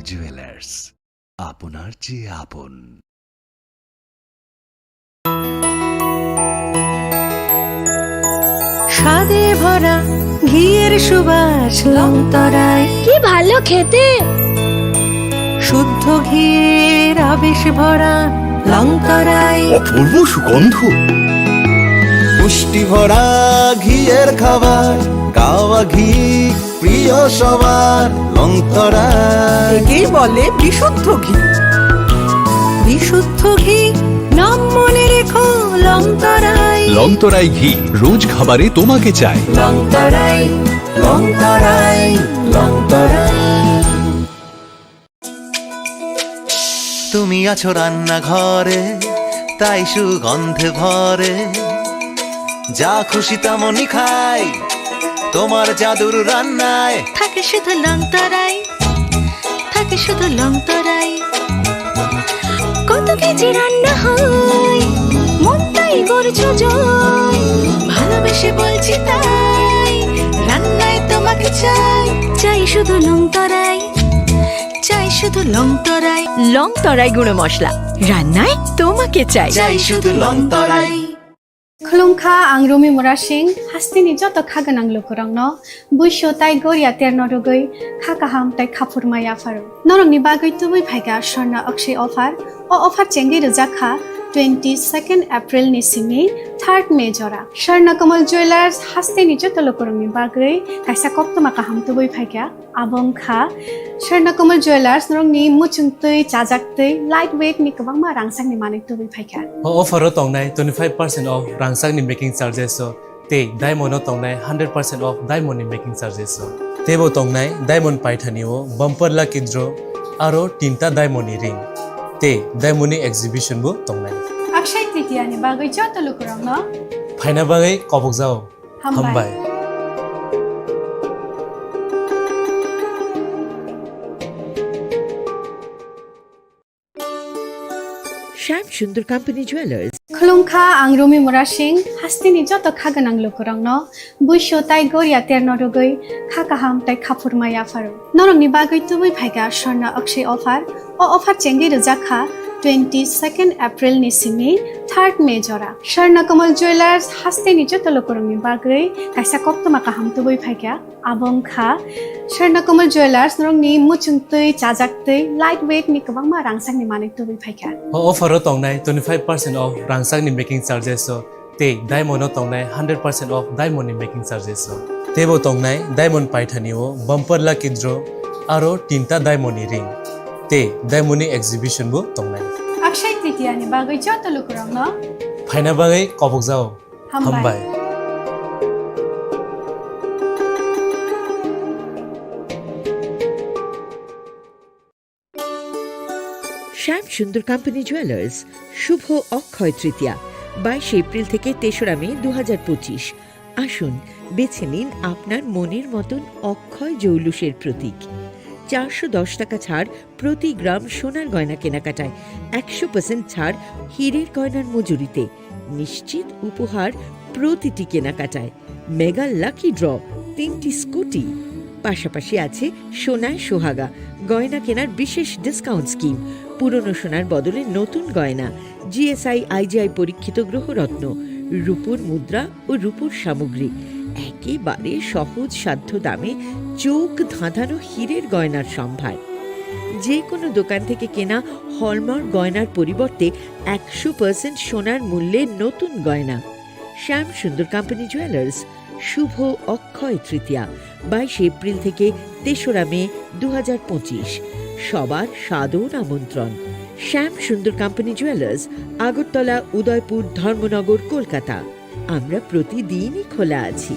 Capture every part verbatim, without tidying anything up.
জুয়েলার্স, আপনার চেয়ে আপন। স্বাদে ভরা ঘিয়ের সুবাস লংতরাই। কি ভালো খেতে! শুদ্ধ ঘিয়ের আবেশ ভরা লংতরাই। অপূর্ব সুগন্ধ। পুষ্টি ভরা ঘিয়ের খাবার, গাওয়া ঘি প্রিয় সবার, লংতরাই। একেই বলে বিশুদ্ধ ঘি। বিশুদ্ধ ঘি, নাম মনে রেখো, লংতরাই। লংতরাই ঘি, রোজ খাবারে তোমাকে চাই। লংতরাই, লংতরাই, লংতরাই। তুমি আছো রান্নাঘরে, তাই সুগন্ধে ভরে। যা খুশি তেমনই খাই, তোমার জাদুর রান্নায়। থাকে শুধু লংতরাই, থাকে শুধু লংতরাই। কত কেজি রান্না হয়, মন তাই করছো জয়। ভালোবেসে বলছি তাই, রান্নায় তোমাকে চাই। চাই শুধু লংতরাই, চাই শুধু লংতরাই। লংতরাই গুঁড়ো মশলা, রান্নায় তোমাকে চাই। চাই শুধু লংতরাই। Khulumkha, ang Rumi Murasing, hasteni joto kha gwnang lukurokno buisu tai goria terno rwgwi kha kaham tai khaphurma yapharo. Norokni bagwi tubui phaikha Swarna Akshay offer. O offer chengwi rwjak kha twenty second April ni simi third May jora. Swarna Kamal Jewellers hasteni joto lukurokni bagwi kaisa koktwma kaham tubui phaikha. Abo wngkha Swarna Kamal Jewellers, norokni muchung twi, chajak twi, light weight ni kwbangma rangchakni manwi tubui phaikha. O offer o tongnai twenty five percent off rangchakni making charges o, tei diamond o tongnai hundred percent off diamond ni making charges o. Teibo tongnai diamond paithani o bumper lucky draw aro tinta diamond ni ring, tei diamond ni exhibition bo tongnai. Akshay Tritiya ni bagwi joto lukurokno phaina bagwi kobokjao. Hambai. Hambai. Shyam Sundar Company Jewellers. Khulumkha, ang Rumi Murasing, hasteni joto kha gwnang lukurokno buisu tai goria terno rwgwi kha kaham tai khaphurma yapharo. Norokni bagwi tubui phaikha Swarna Akshay offer. O offer chengwi rwjak kha twenty second April ni simi third May jora. Swarna Kamal Jewellers hasteni joto lukurokni bagwi kaisa koktwma kaham tubui phaikha. Abo wngkha Swarna Kamal Jewellers, norokni muchung twi, chajak twi, light weight ni kwbangma rangchakni manwi tubui phaikha. O offer o tongnai twenty five percent off rangchakni making charges o, tei diamond o tongnai hundred percent off diamond ni making charges o. Teibo tongnai diamond paithani o bumper lucky draw aro tinta diamond ni ring, tei diamond ni exhibition bo tongnai. Akshay Tritiya ni bagwi joto lukurokno phaina bagwi kobokjao. Hambai. Hambai. Shyam Sundar Company Jewellers, শুভ অক্ষয় তৃতীয়া, বাইশে এপ্রিল থেকে তেসরা মে দু হাজার পঁচিশ। আসুন, বেছে নিন আপনার মনের মতন অক্ষয় জৌলুসের প্রতীক। চারশো দশ টাকা ছাড় প্রতি গ্রাম সোনার গয়না কেনাকাটায়, একশো পার্সেন্ট ছাড় হীরের গয়নার মজুরিতে, নিশ্চিত উপহার প্রতিটি কেনাকাটায়, মেগা লাকি ড্র, তিনটি স্কুটি। পাশাপাশি আছে সোনায় সোহাগা, গয়না কেনার বিশেষ ডিসকাউন্ট স্কিম, পুরনো সোনার বদলে নতুন গয়না, জিএসআই আইজিআই পরীক্ষিত গ্রহরত্ন, রূপোর মুদ্রা ও রূপোর সামগ্রী, একেবারে সহজ সাধ্য দামে চোখ ধাঁধানো হীরের গয়নার সম্ভার। যে কোনো দোকান থেকে কেনা হলমার্ক গয়নার পরিবর্তে একশো পার্সেন্ট সোনার মূল্যে নতুন গয়না। শ্যাম সুন্দর কোম্পানি জুয়েলার্স, শুভ অক্ষয় তৃতীয়া, বাইশে এপ্রিল থেকে তেসরা মে দু হাজার পঁচিশ। সবার সাদর আমন্ত্রণ। শ্যাম সুন্দর কোম্পানি জুয়েলার্স, আগরতলা, উদয়পুর, ধর্মনগর, কলকাতা। আমরা প্রতিদিনই খোলা আছি।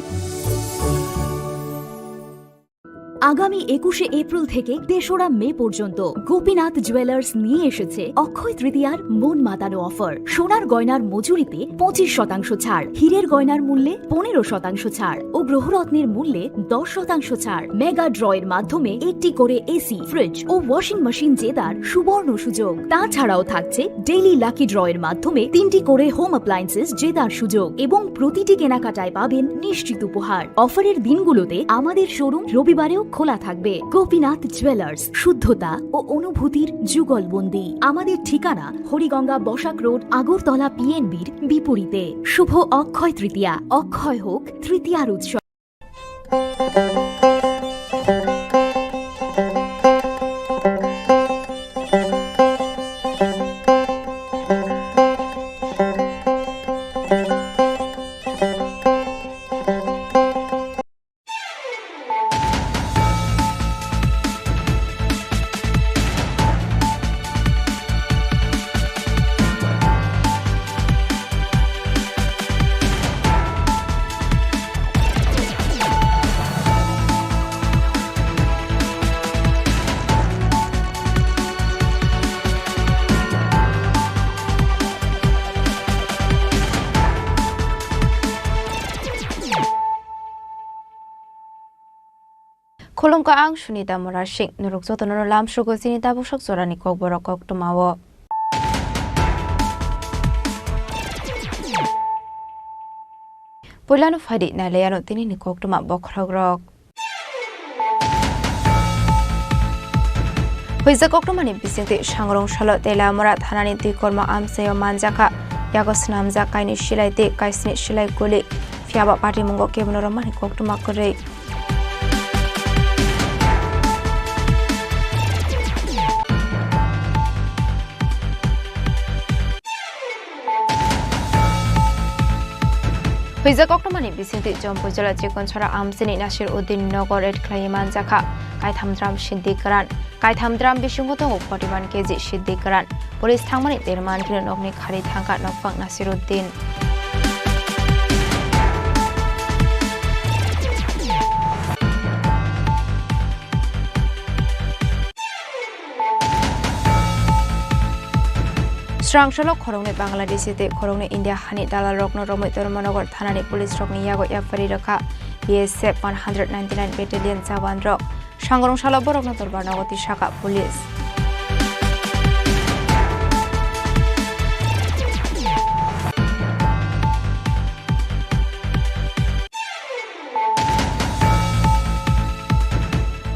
আগামী একুশে এপ্রিল থেকে তেসরা মে পর্যন্ত গোপীনাথ জুয়েলার্স নিয়ে এসেছে অক্ষয় তৃতীয়ার মন মাতানো অফার। সোনার গয়নার মজুরিতে পঁচিশ শতাংশ ছাড়, হীরের গয়নার মূল্যে পনেরো শতাংশ ছাড় ও গ্রহরত্নের মূল্যে দশ শতাংশ ছাড়। মেগা ড্র এর মাধ্যমে একটি করে এসি, ফ্রিজ ও ওয়াশিং মেশিন জেতার সুবর্ণ সুযোগ। তাছাড়াও থাকছে ডেইলি লাকি ড্র এর মাধ্যমে তিনটি করে হোম অ্যাপ্লায়েন্সেস জেতার সুযোগ এবং প্রতিটি কেনাকাটায় পাবেন নিশ্চিত উপহার। অফারের দিনগুলোতে আমাদের শোরুম রবিবারেও খোলা থাকবে গোপীনাথ জুয়েলার্স, শুদ্ধতা ও অনুভূতির যুগলবন্দি। আমাদের ঠিকানা হরিগঙ্গা বসাক রোড, আগরতলা পিএনবির বিপরীতে। শুভ অক্ষয় তৃতীয়া, অক্ষয় হোক তৃতীয়ার উৎসব। Khulumkha, ang Sunita Murasing. Norok jotono lamsugo chini tabuksak jorani kokborok koktwmao. Puilano phaidi nailaiano tinini koktwma bokhorokrok. Huijak koktwmani bisingtwi Sangrong salo Teliamura thanani twi kormo amchaio manjakha. Yago swnamjak kainwi silai tei kaisni silai guli. Phiyaba patimungo kebono romani koktwma kwrwi. Huijak koktwmani bisingtwi Jampui jila Chikonchara amchini Nasir Uddin nogo raid khlaiwi manjakha. Kaitham drum siddi kwran. Kaitham drum bisingo tongo forty one K G siddi kwran. Police thangmani derma ankhino nokni khari thangkha nokphang Nasir Uddin. Srangsalok khoroknwi Bangladeshi tei khoroknwi India hani dalalrokno romwi Dharmanagar thanani police rokni yago yapharwi rwkha B S F one hundred ninety-nine Battalion jawanrok. Sangrong salo borokno dorbar nogo tisakha police.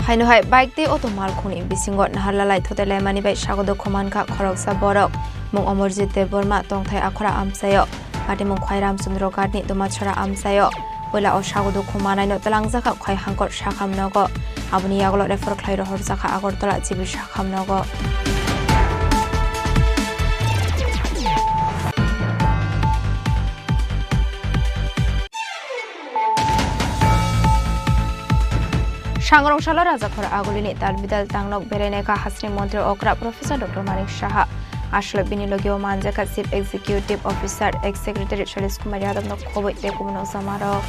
Haino hai bike tei auto malkhungni bisingo naharlalai thotai laimani bai sago dukhu mankha khoroksa borok. Mung Amarjit Debbarma, tongthai Akhora amchaio. Patimung Khwai Ramchandra Ghatni Domatchara amchaio. Puila o sago dukhu manaino twlangjakha Khwai Hangkor sakham nogo. Aboni yagulo refer khlai rohorjakha Agartala G B sakham nogo. Sangrong salo Rajakhor Agulini talbidal tangnok berainaikha hasni montri okra Professor Doctor Manik Saha. Aswk bini logio manjakha Chief Executive Officer, Ex Secretary Sailesh Kumar Yadav no khoboi tei kubun ongsamarok.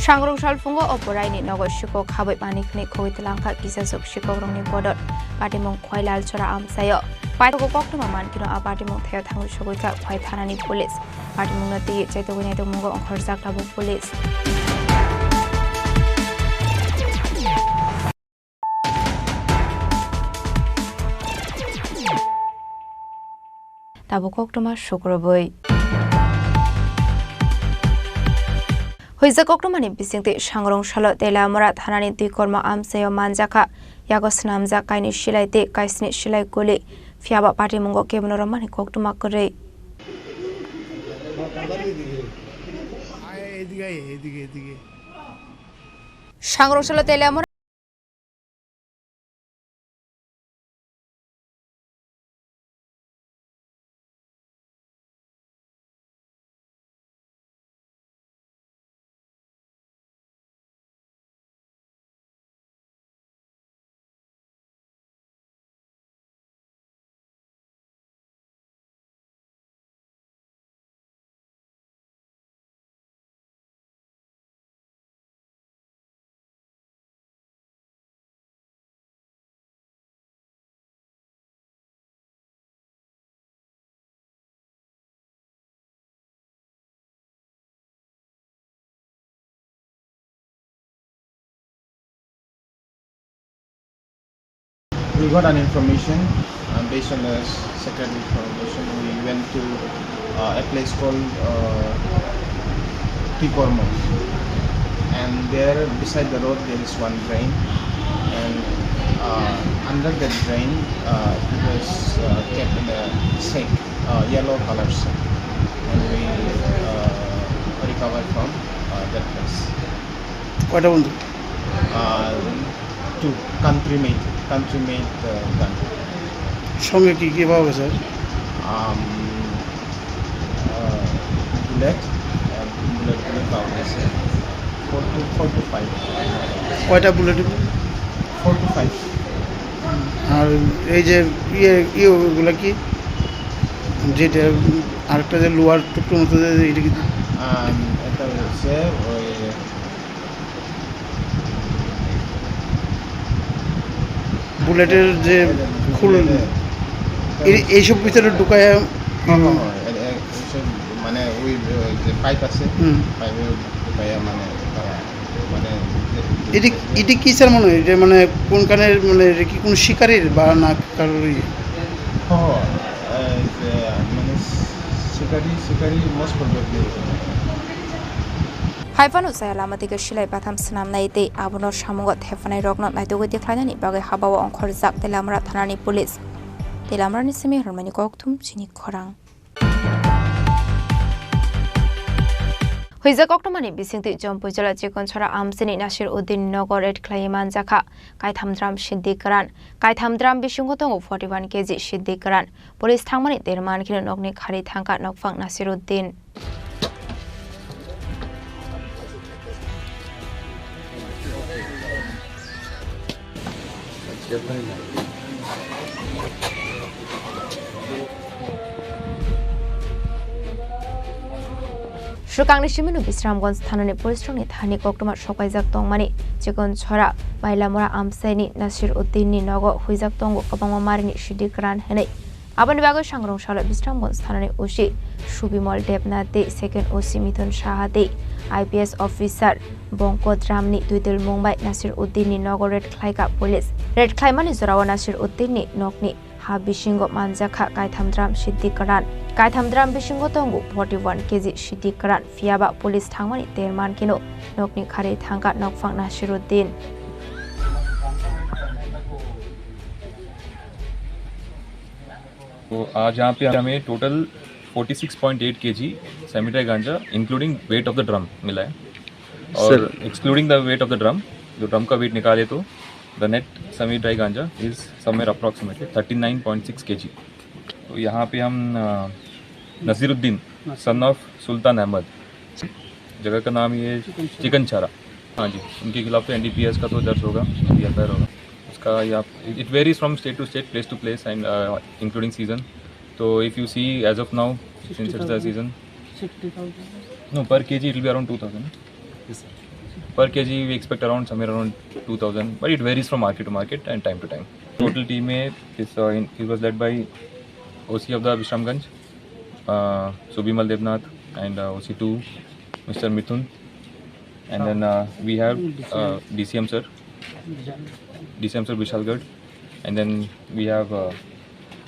Sangrong salphungo o boraini nogo sikok habwi manwi khwnwi khogwi twlangkha kisasuk sikokrokni bodol. Patimung Khwai Lalchora amchaio. Paithago koktwma mankhino a patimung thaio thangwi sogwikha Khwai thanani police. Patimungno twiwi chaitugwi naitugmungo ongkhorjak tabuk police. Tabuk koktwma sukrubwi. Huijak koktwmani bisingtwi Sangrong salo Teliamura thanani twi kormo amchaio manjakha. Yago swnamjak kainwi silai tei kaisni silai guli. Phiyaba patimungo kebono romani koktwma kwrwi. Sangrong salo Teliamura We got an information, uh, based on the secret information. We went to, uh, a place called, uh, Tuikormo, and there beside the road there is one drain, and, uh, under that drain, uh, it was, uh, kept in a sack, uh, yellow color sack, and we, uh, recovered from, uh, that place. কয়টা বন্দুক? Uh, two, country made, country made, uh, gun. সঙ্গে কি কি পাওয়া গেছে? Um, uh, bullet, uh, bullet, bullet পাওয়া গেছে। Four to, four to five। কয়টা বুলেট? Four to five। আর এই যে ইয়ে, ইয়ে ওগুলা কি? যেটা আরেকটা যে লোহার টুকরো মতো যে, এটা কি? Um, এটা হচ্ছে ওই বুলেটের যে খুল, এই, এইসব ভিতরে ঢুকায়। হ্যাঁ, হ্যাঁ, হ্যাঁ, এ-, এ-, এইসব মানে ওই, ওই যে পাইপ আছে, হুম। পাইপে ঢুকাইয়া মানে তারা মানে যে, এটা, যে এটা কিসের মনে হয়? এটা মানে কোনখানের, মানে এটা কি কোনো শিকারির বা না কারোরই? হ্যাঁ, হ্যাঁ, এই যে মানে শিকারি, শিকারি most probably। Hai phano chaya lama twi silai batham swnamnai tei abono samungo thepanairokno naitugwi tikhlainani bagwi habao ongkhorjak Teliamura thanani police. Teliamurani simi rwmani kokthum chini khorang. Huijak koktwmani bisingtwi Jampui jila Chikonchora amchini Nasir Uddin nogo raid khlaiwi manjakha kaitham drum siddi kwran. Kaitham drum bisingo tongo forty one K G siddi kwran. Police thangmani derman kheno nokni khari thangkha nokphang Nasir Uddin. Swkangni simino Bisramganj thanani police rokni thani koktwma sokaijak tongmani Chikonchora Mailamura amchaini Nasir Uddinni nogo huijak tongo kwbangma marini sidi kwran hinwi. Aboni bagwi sangrong salo Bisramganj thanani O C Subimol Debnath tei second O C Mithun Saha tei I P S officer Bongkot Ramni twidulmung bai Nasir Uddinni nogo raid khlaikha police. Raid khlaimani jorao Nasir Uddinni nokni ha bisingo manjakha kaitham drum siddi kwran. Kaitham drum bisingo tongo forty one K G siddi kwran. Phiyaba police thangmani derman kheno nokni khari thangkha nokphang Nasir Uddin. तो आज यहाँ पे हमें total forty six point eight K G semi dry ganja including weight of the drum मिला है। और sir. Excluding the weight of the drum, जो ड्रम का वेट निकाले तो the net semi dry ganja is somewhere approximately thirty nine point six K G। तो यहाँ पे हम, अ, Naziruddin, son of sultan Ahmad, जगह का नाम ये चिकन छरा। चिकन छरा। हाँ जी, उनके खिलाफ तो N D P S का तो दर्ज होगा, F I R होगा। उसका या, it varies from state to state, place to place and, uh, including season। तो if you see as of now, since it's the season, sixty thousand। No, per K G it will be around two thousand। Yes, sir। Per K G we expect around, somewhere around two thousand, but it varies from market to market and time to time। Total team में this, uh, in, it was led by O C of the Bisramganj, uh, Subimal Devnath and, uh, O C two, Mister Mithun, and then, uh, we have, uh, D C M sir, D C M sir Bishalgarh, and then we have, uh,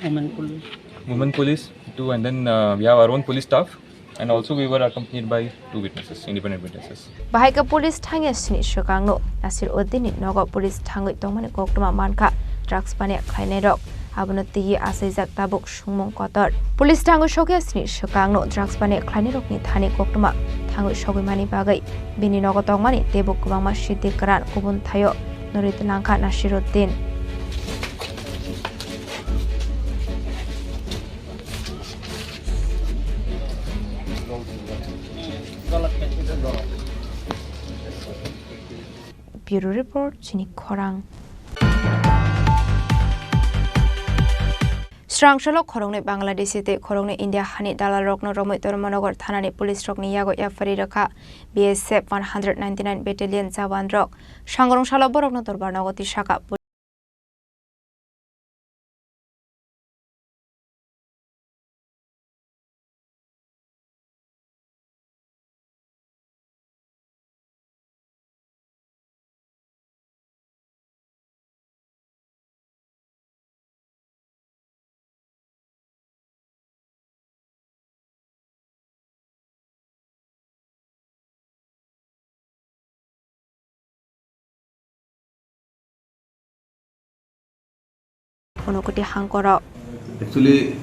women police, women police too, and then, uh, we have our own police staff, and also we were accompanied by two witnesses, independent witnesses. Bahai khe police thangya sini swkangno Nasir Uddinni nogo police thangwi tongmani koktwma mankha drugs paniya khlainairok. Abono twiwi achaijak tabuk sungmung kotor. Police thangwi sokya sini swkangno drugs paniya khlainairokni thani koktwma thangwi sogwimani bagwi bini nogo tongmani teibo kwbangma siddi kwran kubun thaio norwi twlangkha Nasir Uddin. Bureau Report, chini khorang. Srangsalok khoroknwi Bangladeshi tei khoroknwi India hani dalalrokno romwi Dharmanagar thanani police rokni yago yapharwi rwkha B S F one hundred ninety-nine Battalion jawan rok. Sangrong salo borokno dorbar nogo tisakha. Unakoti হাংকরক। অ্যাকচুয়ালি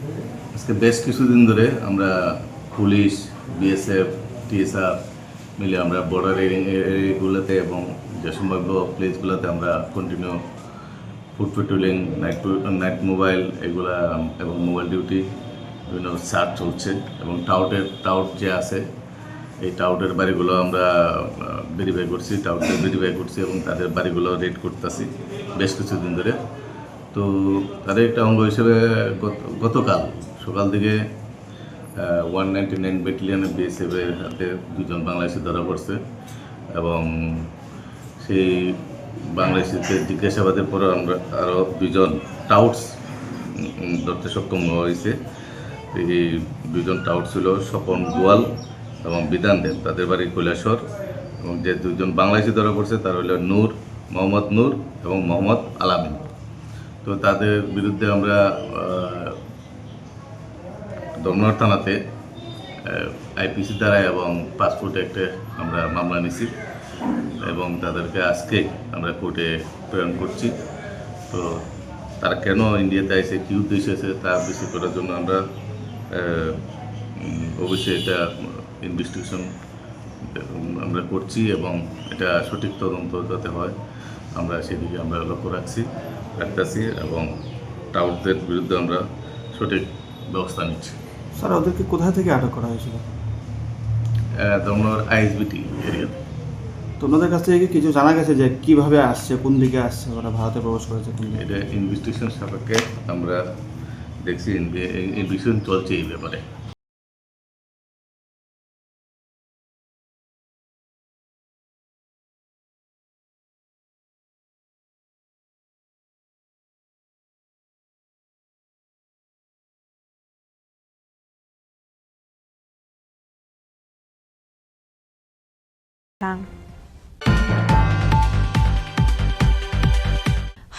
আজকে বেশ কিছুদিন ধরে আমরা police, BSF, TSR মিলে আমরা বর্ডার এরিয়াগুলোতে এবং যে সম্ভাব্য প্লেসগুলোতে আমরা continue foot patrolling, night pay-, night mobile এগুলা এবং মোবাইল ডিউটি, বিভিন্ন সার্চ চলছে এবং টাউটের, টাউট যে আছে, এই টাউটের বাড়িগুলো আমরা, আহ, ভেরিফাই করছি, টাউটদের ভেরিফাই করছি এবং তাদের বাড়িগুলো রেড করতেছি বেশ কিছুদিন ধরে। তো তাদের একটা অঙ্গ হিসেবে গত-, গতকাল সকাল দিকে, আহ, ওয়ান নাইনটি নাইন ব্যাটালিয়নের বিএসএফ এর হাতে দুজন বাংলাদেশি ধরা পড়ছে এবং সেই বাংলাদেশিদের জিজ্ঞাসাবাদের পরে আমরা আরও দুজন টাউটস, উম, উম, ধরতে সক্ষম হওয়া হয়েছে। এই দুজন টাউট ছিল স্বপন গোয়াল এবং বিধান দেব, তাদের বাড়ি কৈলাসহর। এবং যে দুজন বাংলাদেশি ধরা পড়ছে তারা হলো নূর, মোহাম্মদ নূর এবং মোহাম্মদ আলামিন। তো তাদের বিরুদ্ধে আমরা, আহ, ধর্মনগর থানাতে, আহ, আইপিসি ধারায় এবং পাসপোর্ট অ্যাক্টে আমরা মামলা নিছি এবং তাদেরকে আজকে আমরা কোর্টে প্রেরণ করছি। তো তারা কেন ইন্ডিয়াতে আইছে, কী উদ্দেশ্যে আছে, তা বিচার করার জন্য আমরা, আহ, উম, অবশ্যই এটা ইনভেস্টিগেশন আমরা করছি এবং এটা সঠিক তদন্ত যাতে হয়, আমরা সেদিকে আমরা লক্ষ্য রাখছি, রাখতেছি এবং টাউটদের বিরুদ্ধে আমরা সঠিক ব্যবস্থা নিচ্ছি। স্যার, ওদেরকে কোথা থেকে আটক করা হয়েছিল? আহ, ধর্মনগর আইএসবিটি এরিয়াতে। তো ওনাদের কাছ থেকে কি কিছু জানা গেছে যে কিভাবে আসছে, কোন দিকে আসছে, ওরা ভারতে প্রবেশ করেছে কোন দিকে? এটা ইনভেস্টিগেশন সাপেক্ষে আমরা দেখছি, ইনভে-, ইনভেস্টিগেশন চলছে এই ব্যাপারে। Tang.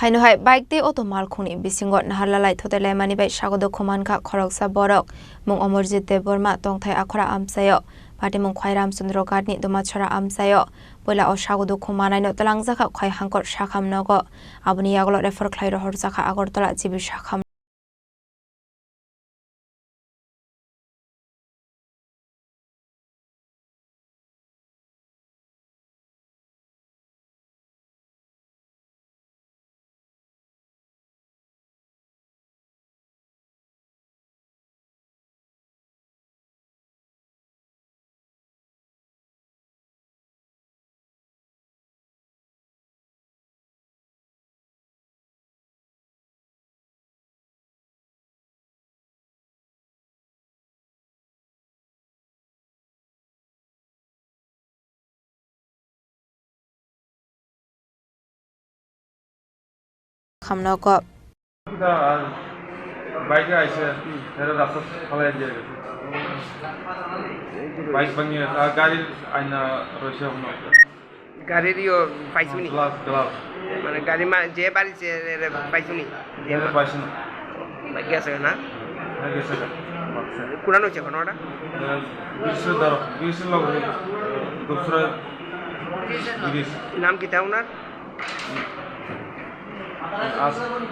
Haino hai bike tei auto malkhungni bisingo naharlalai thotai laimani bai sagodo khumankha khoroksa borok, mung Omorjit Debbarma, tongthai Akhora amchaio, patimung Khwai Ramchandra Ghatni Domatchara amchaio. Puila o sagodo khumanaino twlangjakha Khwai Hangkor Sakham nogo, aboni yagulo refer khlai rohorjakha Agartala G B Sakham. Khamno kok. এটা আর বাইকে আইছে, এটা রাস্তা ফালাই দিয়ে গেছে। বাইক ভাঙিয়ে, আর গাড়ির আয়না রয়েছে এখনো। গাড়ির ইয়ো পাইছুনি? Glass, glass. মানে গাড়ি মা-, যে বাড়ি যে এরে পাইছুনি? এরে পাইছি না। বাইক গেছে না? হ্যাঁ, গেছে গা। কোনানো হচ্ছে এখন ওটা? এ, ব্রিজের দ্বারা, ব্রিজের লগে, দুসরা ব্রিজ। নাম কিতা ওনার? আস-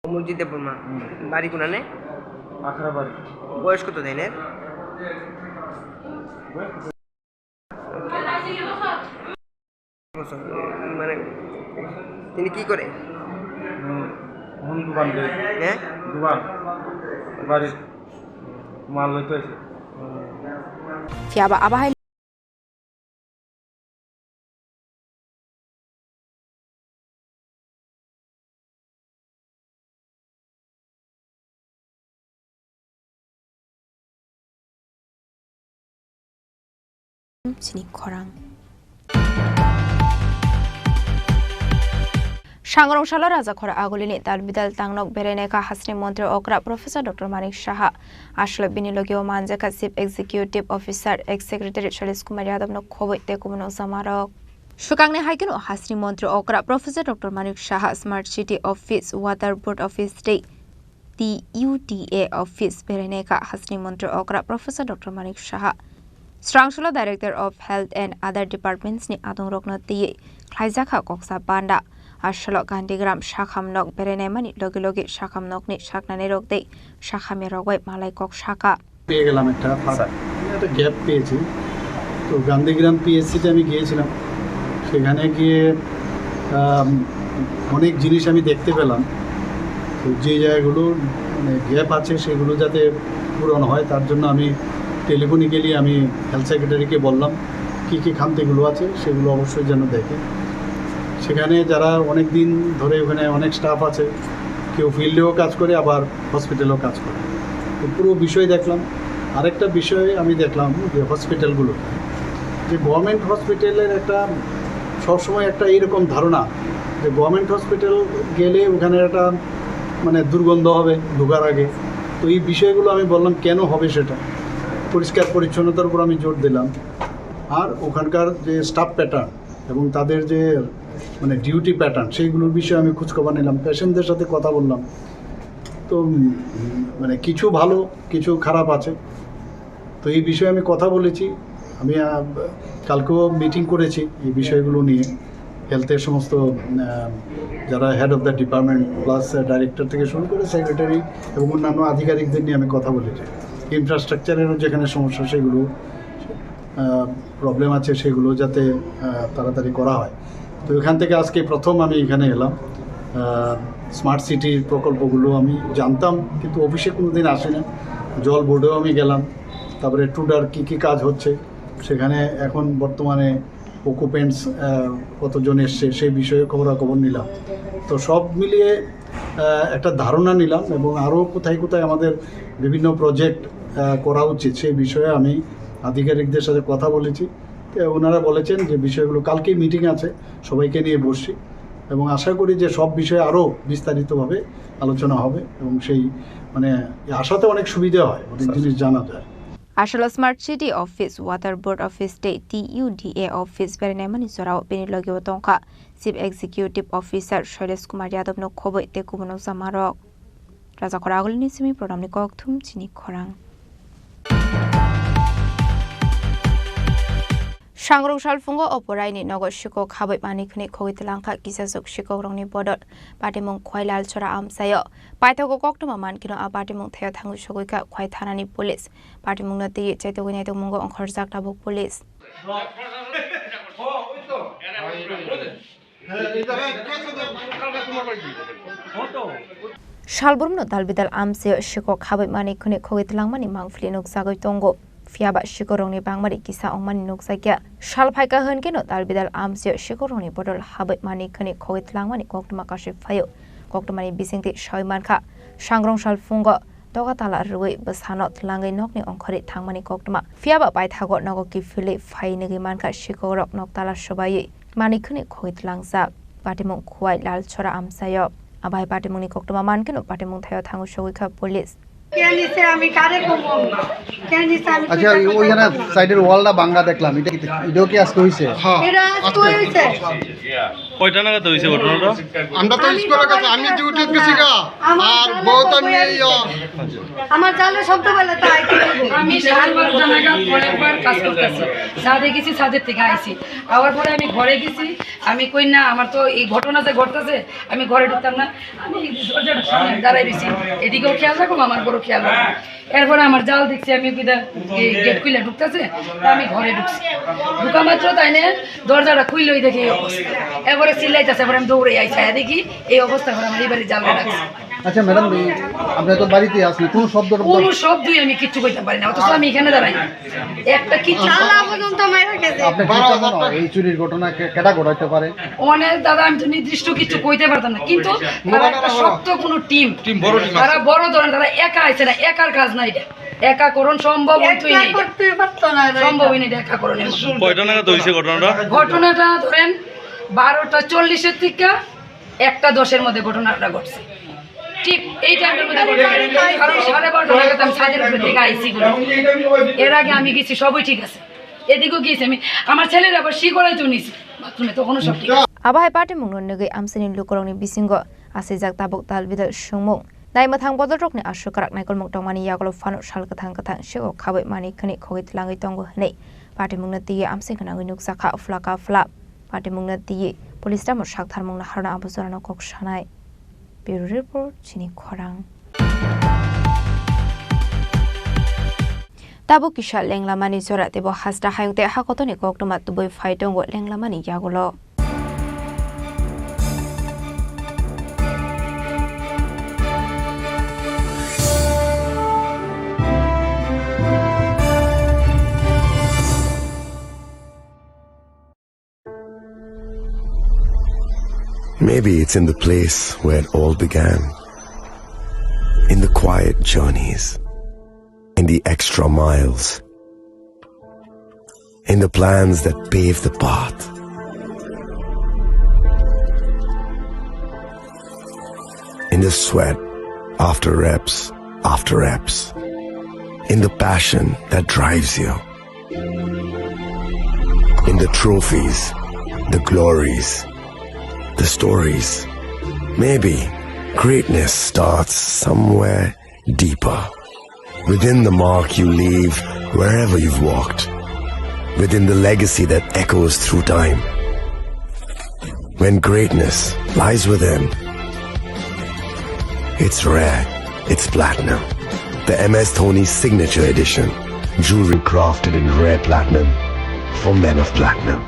অমরজিৎ দেববর্মা। হুম। বাড়ি কোনানে? আখড়াবাড়ি। বয়স কত দেনের? বছর। মানে, তিনি কি করে? হুম, হুম, দোকান দেয়। হ্যাঁ? দোকান। বাড়ির মাল লইতে আসে। Phiya ba abo hai Chini khorang. Sangrong salo Rajakhor Agulini dalbidal tangnok berainaikha hasni montri okra Professor Doctor Manik Saha. Aswk bini logio manjakha Chief Executive Officer, Ex Secretary Sailesh Kumar Yadav no khoboi tei kubun okjamarok. Swkangni hai kheno hasni montri okra Professor Doctor Manik Saha Smart City Office, Water Board Office tei T U D A Office berainaikha hasni montri okra Professor Doctor Manik Saha. Srangsolo Director of Health and other departments ni adongrokno twiwi khlaijakha koksa banda. Asolo Gandhigram sakham nok berainaimani logi logi sakham nokni saknanirok tei sakhamyarok bai malai kok saka. পেয়ে গেলাম একটা ফাঁক, একটা গ্যাপ পেয়েছি। তো গান্ধীগ্রাম পিএসসিতে আমি গিয়েছিলাম, সেখানে গিয়ে আম, অনেক জিনিস আমি দেখতে পেলাম। তো যে জায়গাগুলো মানে গ্যাপ আছে সেগুলো যাতে পূরণ হয়, তার জন্য আমি টেলিফোনিক্যালি আমি হেলথ সেক্রেটারিকে বললাম কী কী খামতিগুলো আছে সেগুলো অবশ্যই যেন দেখে। সেখানে যারা অনেক দিন ধরে ওখানে অনেক স্টাফ আছে, কেউ ফিল্ডেও কাজ করে, আবার হসপিটালেও কাজ করে। তো পুরো বিষয় দেখলাম। আরেকটা বিষয় আমি দেখলাম যে হসপিটালগুলো, যে গভর্নমেন্ট হসপিটালের একটা সবসময় একটা এইরকম ধারণা যে গভর্নমেন্ট হসপিটাল গেলে ওখানে একটা মানে দুর্গন্ধ হবে ঢোকার আগে। তো এই বিষয়গুলো আমি বললাম কেন হবে সেটা, পরিষ্কার পরিচ্ছন্নতার উপর আমি জোর দিলাম। আর ওখানকার যে স্টাফ প্যাটার্ন এবং তাদের যে মানে ডিউটি প্যাটার্ন, সেইগুলোর বিষয়ে আমি খোঁজখবর নিলাম, পেশেন্টদের সাথে কথা বললাম। তো উম, মানে কিছু ভালো, কিছু খারাপ আছে। তো এই বিষয়ে আমি কথা বলেছি। আমি আহ, কালকেও মিটিং করেছি এই বিষয়গুলো নিয়ে। হেলথের সমস্ত আহ, যারা head of the department plus director থেকে শুরু করে সেক্রেটারি এবং অন্যান্য আধিকারিকদের নিয়ে আমি কথা বলেছি। ইনফ্রাস্ট্রাকচারেরও যেখানে সমস্যা সেগুলো, প্রবলেম আছে সেগুলো যাতে আহ, তাড়াতাড়ি করা হয়। তো এখান থেকে আজকে প্রথম আমি এখানে এলাম। স্মার্ট সিটির প্রকল্পগুলো আমি জানতাম, কিন্তু অফিসে কোনোদিন আসি না। জল বোর্ডেও আমি গেলাম, তারপরে টুডার কী কী কাজ হচ্ছে, সেখানে এখন বর্তমানে অকুপেন্টস কতজন এসছে সেই বিষয়ে খবরাখবর নিলাম। তো সব মিলিয়ে আহ, একটা ধারণা নিলাম এবং আরও কোথায় কোথায় আমাদের বিভিন্ন প্রজেক্ট করা উচিত সেই বিষয়ে আমি আধিকারিকদের সাথে কথা বলেছি। তো ওনারা বলেছেন যে বিষয়গুলো, কালকেই মিটিং আছে, সবাইকে নিয়ে বসছি এবং আশা করি যে সব বিষয়ে আরও বিস্তারিতভাবে আলোচনা হবে এবং সেই মানে আসাতে অনেক সুবিধা হয়, অনেক জিনিস জানা যায়। Asolo Smart City Office, Water Board Office tei T U D A Office berainaimani jorao bini logio tongkha Chief Executive Officer Shailesh Kumar Yadav no khoboi tei kubun nokjakmarok. Rajakhor Agulini simi programni kokthum chini khorang. Sangrong salphungo Oporaini nogo sikok habwi manwi khwnwi khogwi twlangkha kisachwk sikokrokni bodol. Patimung Khwai Lalchora amchaio. Paithago koktwma mankhe no a patimung thaio thangwi sogwi kha Khwai thanani police. Patimungno twiwi chaitugwi naitugmungo ongkhorjak tabuk police. Salbrumno dalbidal amchaio sikok habwi manwi khwnwi khogwi twlangmani mangpili nukjagwi tongo. Phiyaba sikokrokni bangmani kisa wngmani nukjakya. Sal phaikha hwnkhe no dalbidal amchaio sikokrokni bodol habwi manwi khwnwi khogwi twlangmani koktwma kasui phaio. Koktwmani bisingtwi sawi mankha, sangrong salphungo toga tala rwui bwsano twlangwi nokni ongkhorwi thangmani koktwma. Phiyaba paithago nogo kiphilwi phai nugwi mankha sikokrok nok tala swbaiwi manwi khwnwi khogwi twlangjak. Patimung Khwai Lalchora amchaio. Abai patimungni koktwma mankheno patimung thaio thangwi sogwi kha police. কে নিছে আমি কারে কমু? কে নিছে আমি আচ্ছা, কিতা ওইখানে করতাম? সাইডের ওয়ালটা ভাঙা দেখলাম, এটা কি, এটাও কি আজকে হইছে? হ্যাঁ, এটা আজকে আজকে। হইছে। কয়টা নাগাদ হইছে ঘটনাটা? আমরা তো আমি স্কুলের কাছে, আমি ডিউটিতে গেছি গা। আমার আর জালে বউতা সব নিয়ে বইয়া ইয়া। আমার জালে শব্দ বলে তাই। আমি সাড়ে বারোটা নাগাদ কয়েকবার কাজ করতেছি, ছাদে গেছি, ছাদের থেকে আইছি, আওয়ার পরে আমি ঘরে গেছি। আমি কই না, আমার তো এই ঘটনা যে ঘটতেছে, আমি ঘরে ঢুকতাম না। আমি দরজার সামনে দাঁড়াই রইছি, এদিকেও খেয়াল রাখো, আমার ঘরও খেয়াল রাখো। এরপরে আমার জাল দেখছি, আমি কিতা এই গেট খুলে ঢুকতেছে, তা আমি ঘরে ঢুকছি। ঢুকা মাত্র তাই না দরজাটা খুললেই দেখি এই অবস্থা। এরপরে চিল্লাইতেছে, এরপরে আমি দৌড়ে আইছি, আইয়া দেখি এই অবস্থা, করে আমার এই বাড়ির জালটা রাখছি। আচ্ছা ম্যাডাম, এই আপনি তো বাড়িতে আছেন, কোনো শব্দ টব্দ? কোনো শব্দই আমি কিচ্ছু কইতে পারি না, অথচ আমি এখানে দাঁড়াই। একটা কিচ্ছু তালা পর্যন্ত মাইরা গেছে। আপনি কি চান না এই চুরির ঘটনা কে-, কেটা ঘটাইতে পারে? অনেক দাদা, আমি তো নির্দিষ্ট কিছু কইতে পারতাম না, কিন্তু তারা একটা শক্ত কোনো টিম, টিম, বড় টিম আছে। তারা বড় ধরনের, তারা একা আইছে না, একার কাজ না এটা, একা করণ সম্ভব হইতই না এটা। করতে পারতো না এটা। সম্ভবই না এটা একা করণ। কয়টা নাগাদ হইছে ঘটনাটা? ঘটনাটা ধরেন বারোটা চল্লিশের থেকে একটা দশের মধ্যে ঘটনাটা ঘটছে। ঠিক এই টাইমের মধ্যে ঘটনা। কারণ সাড়ে বারোটা নাগাদ আমি ছাদের উপরে থেকে আইছি বলে। এর আগে আমি গেছি, সবই ঠিক আছে। এদিকেও গিয়েছি আমি। আমার ছেলের আবার শি করাইতেও নিছি বাথরুমে, তখনও সব ঠিক আছে। Abo hai patimungno nugwi amchaini lukurokni bisingo asijak tabuk dalbidal swngmung. Naimwthang bodolrokni aswkrak naikolmung tongmani yagulo phano sal kwthang kwthang siko khabwi manwi khwnwi khogwi twlangwi tongo hwnwi patimungno twiwi amchai gwnangwi nukjakha phla ka phla. Patimungno twiwi Police tamo saktharmung naharno abo jorano kok sanai. Bureau Report, chini khorang. Tabuk kisa lenglamani jora teibo hasta hayung tei hakotoni koktwma tubui phai tongo lenglamani yagulo. Maybe it's in the place where it all began. In the quiet journeys, in the extra miles, in the plans that pave the path, in the sweat after reps after reps, in the passion that drives you. In the trophies, the glories, the stories. Maybe greatness starts somewhere deeper. Within the mark you leave wherever you've walked. Within the legacy that echoes through time. When greatness lies within, it's rare, it's platinum. The M S Dhoni Signature Edition. Jewelry crafted in rare platinum for men of platinum.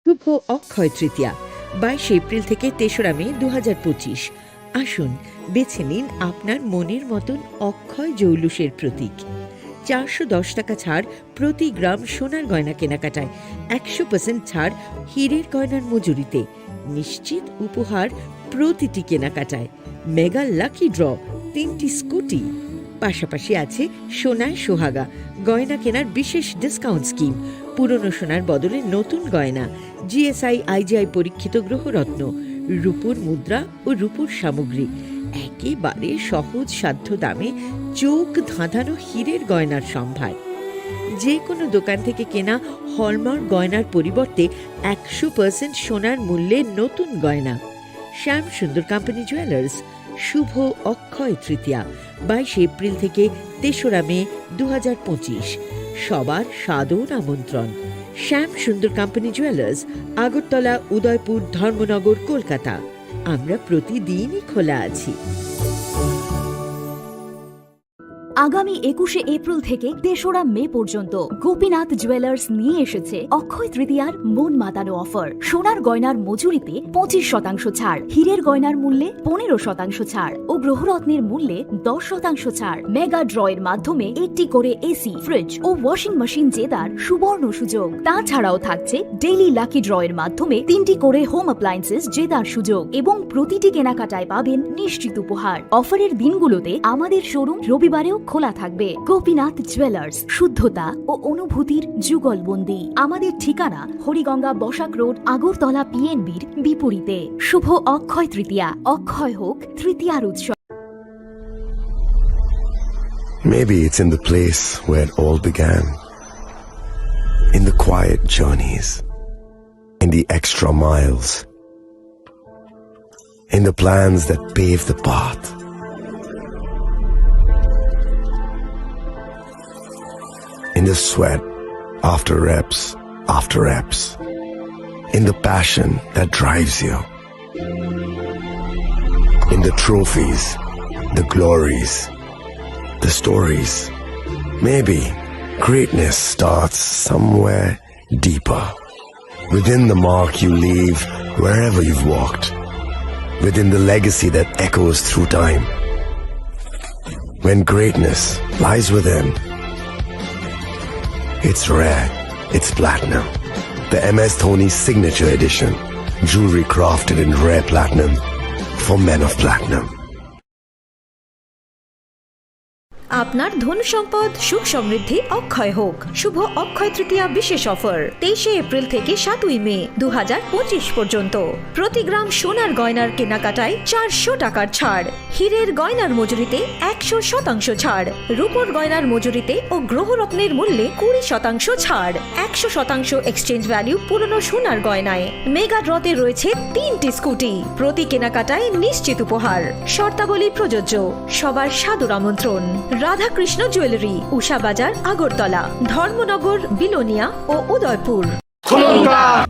শুভ অক্ষয় তৃতীয়া, বাইশে এপ্রিল থেকে তেসরা মে দু হাজার পঁচিশ। আসুন, বেছে নিন আপনার মনের মতন অক্ষয় জৌলুসের প্রতীক। চারশো দশ টাকা ছাড় প্রতি গ্রাম সোনার গয়না কেনাকাটায়, একশো পার্সেন্ট ছাড় হীরের গয়নার মজুরিতে, নিশ্চিত উপহার প্রতিটি কেনাকাটায়, মেগা লাকি ড্র, তিনটি স্কুটি। পাশাপাশি আছে সোনায় সোহাগা, গয়না কেনার বিশেষ ডিসকাউন্ট স্কিম, পুরনো সোনার বদলে নতুন গয়না, G S I, I G I পরীক্ষিত গ্রহরত্ন, রূপোর মুদ্রা ও রূপোর সামগ্রী। একেবারে সহজ সাধ্য দামে চোখ ধাঁধানো হীরের গয়নার সম্ভার। যে কোনো দোকান থেকে কেনা হলমার্ক গয়নার পরিবর্তে একশো পার্সেন্ট সোনার মূল্যে নতুন গয়না। শ্যাম সুন্দর কোম্পানি জুয়েলার্স, শুভ অক্ষয় তৃতীয়া, বাইশে এপ্রিল থেকে তেসরা মে দু হাজার পঁচিশ। সবার সাদর আমন্ত্রণ। শ্যাম সুন্দর কোম্পানি জুয়েলার্স, আগরতলা, উদয়পুর, ধর্মনগর, কলকাতা। আমরা প্রতিদিনই খোলা আছি। আগামী একুশে এপ্রিল থেকে তেসরা মে পর্যন্ত গোপীনাথ জুয়েলার্স নিয়ে এসেছে অক্ষয় তৃতীয়ার মন মাতানো অফার। সোনার গয়নার মজুরিতে পঁচিশ শতাংশ ছাড়, হীরের গয়নার মূল্যে পনেরো শতাংশ ছাড় ও গ্রহরত্নের মূল্যে দশ শতাংশ ছাড়। মেগা ড্র এর মাধ্যমে একটি করে এসি, ফ্রিজ ও ওয়াশিং মেশিন জেতার সুবর্ণ সুযোগ। তাছাড়াও থাকছে ডেইলি লাকি ড্র এর মাধ্যমে তিনটি করে হোম অ্যাপ্লায়েন্সেস জেতার সুযোগ এবং প্রতিটি কেনাকাটায় পাবেন নিশ্চিত উপহার। অফারের দিনগুলোতে আমাদের শোরুম রবিবারেও খোলা থাকবে। গোপীনাথ জুয়েলার্স, শুদ্ধতা ও অনুভূতির যুগলবন্দি। আমাদের ঠিকানা হরিগঙ্গা বসাক রোড, আগরতলা পিএনবির বিপরীতে। শুভ অক্ষয় তৃতীয়া, অক্ষয় হোক তৃতীয়ার উৎসব। Maybe it's in the place where it all began. In the quiet journeys, in the extra miles, in the plans that pave the path, in the sweat after reps after reps, in the passion that drives you, in the trophies, the glories, the stories. Maybe greatness starts somewhere deeper. Within the mark you leave wherever you've walked. Within the legacy that echoes through time. When greatness lies within, it's rare, it's platinum. The M S Dhoni Signature Edition. Jewelry crafted in rare platinum for men of platinum. আপনার ধন সম্পদ সুখ সমৃদ্ধি অক্ষয় হোক। শুভ অক্ষয় তৃতীয়া বিশেষ অফার, তেইশে এপ্রিল থেকে সাতই মে দু হাজার পঁচিশ পর্যন্ত। প্রতি গ্রাম সোনার গয়নার কেনাকাটায় চারশো টাকার ছাড়, হীরের গয়নার মজুরিতে একশো শতাংশ ছাড়, রূপোর গয়নার মজুরিতে ও গ্রহরত্নের মূল্যে কুড়ি শতাংশ ছাড়, একশো শতাংশ এক্সচেঞ্জ ভ্যালু পুরনো সোনার গয়নায়। মেগা ড্রতে রয়েছে তিনটি স্কুটি, প্রতি কেনাকাটায় নিশ্চিত উপহার। শর্তাবলী প্রযোজ্য। সবার সাদর আমন্ত্রণ। রাধাকৃষ্ণ জুয়েলারি, উষা বাজার, আগরতলা, ধর্মনগর, বিলোনিয়া ও Udaipur.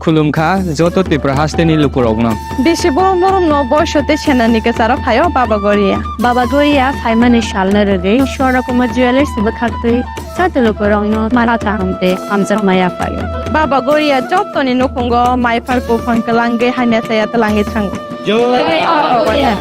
Khulumkha joto Tripura hasteni lukurokno. Bisi borom borom no boiso tei senani kwcharo phaio Baba Goria. Baba Goria phaimani salno rwgwi Swarna Kumar Jewellers bwkhaktwi joto lukurokno mara kaham tei hamjakma yaphaio. Baba Goria jotoni nukhungo mai phar buphang kwlangwi hamya chaya twlangwi thango. Jai Baba Goria.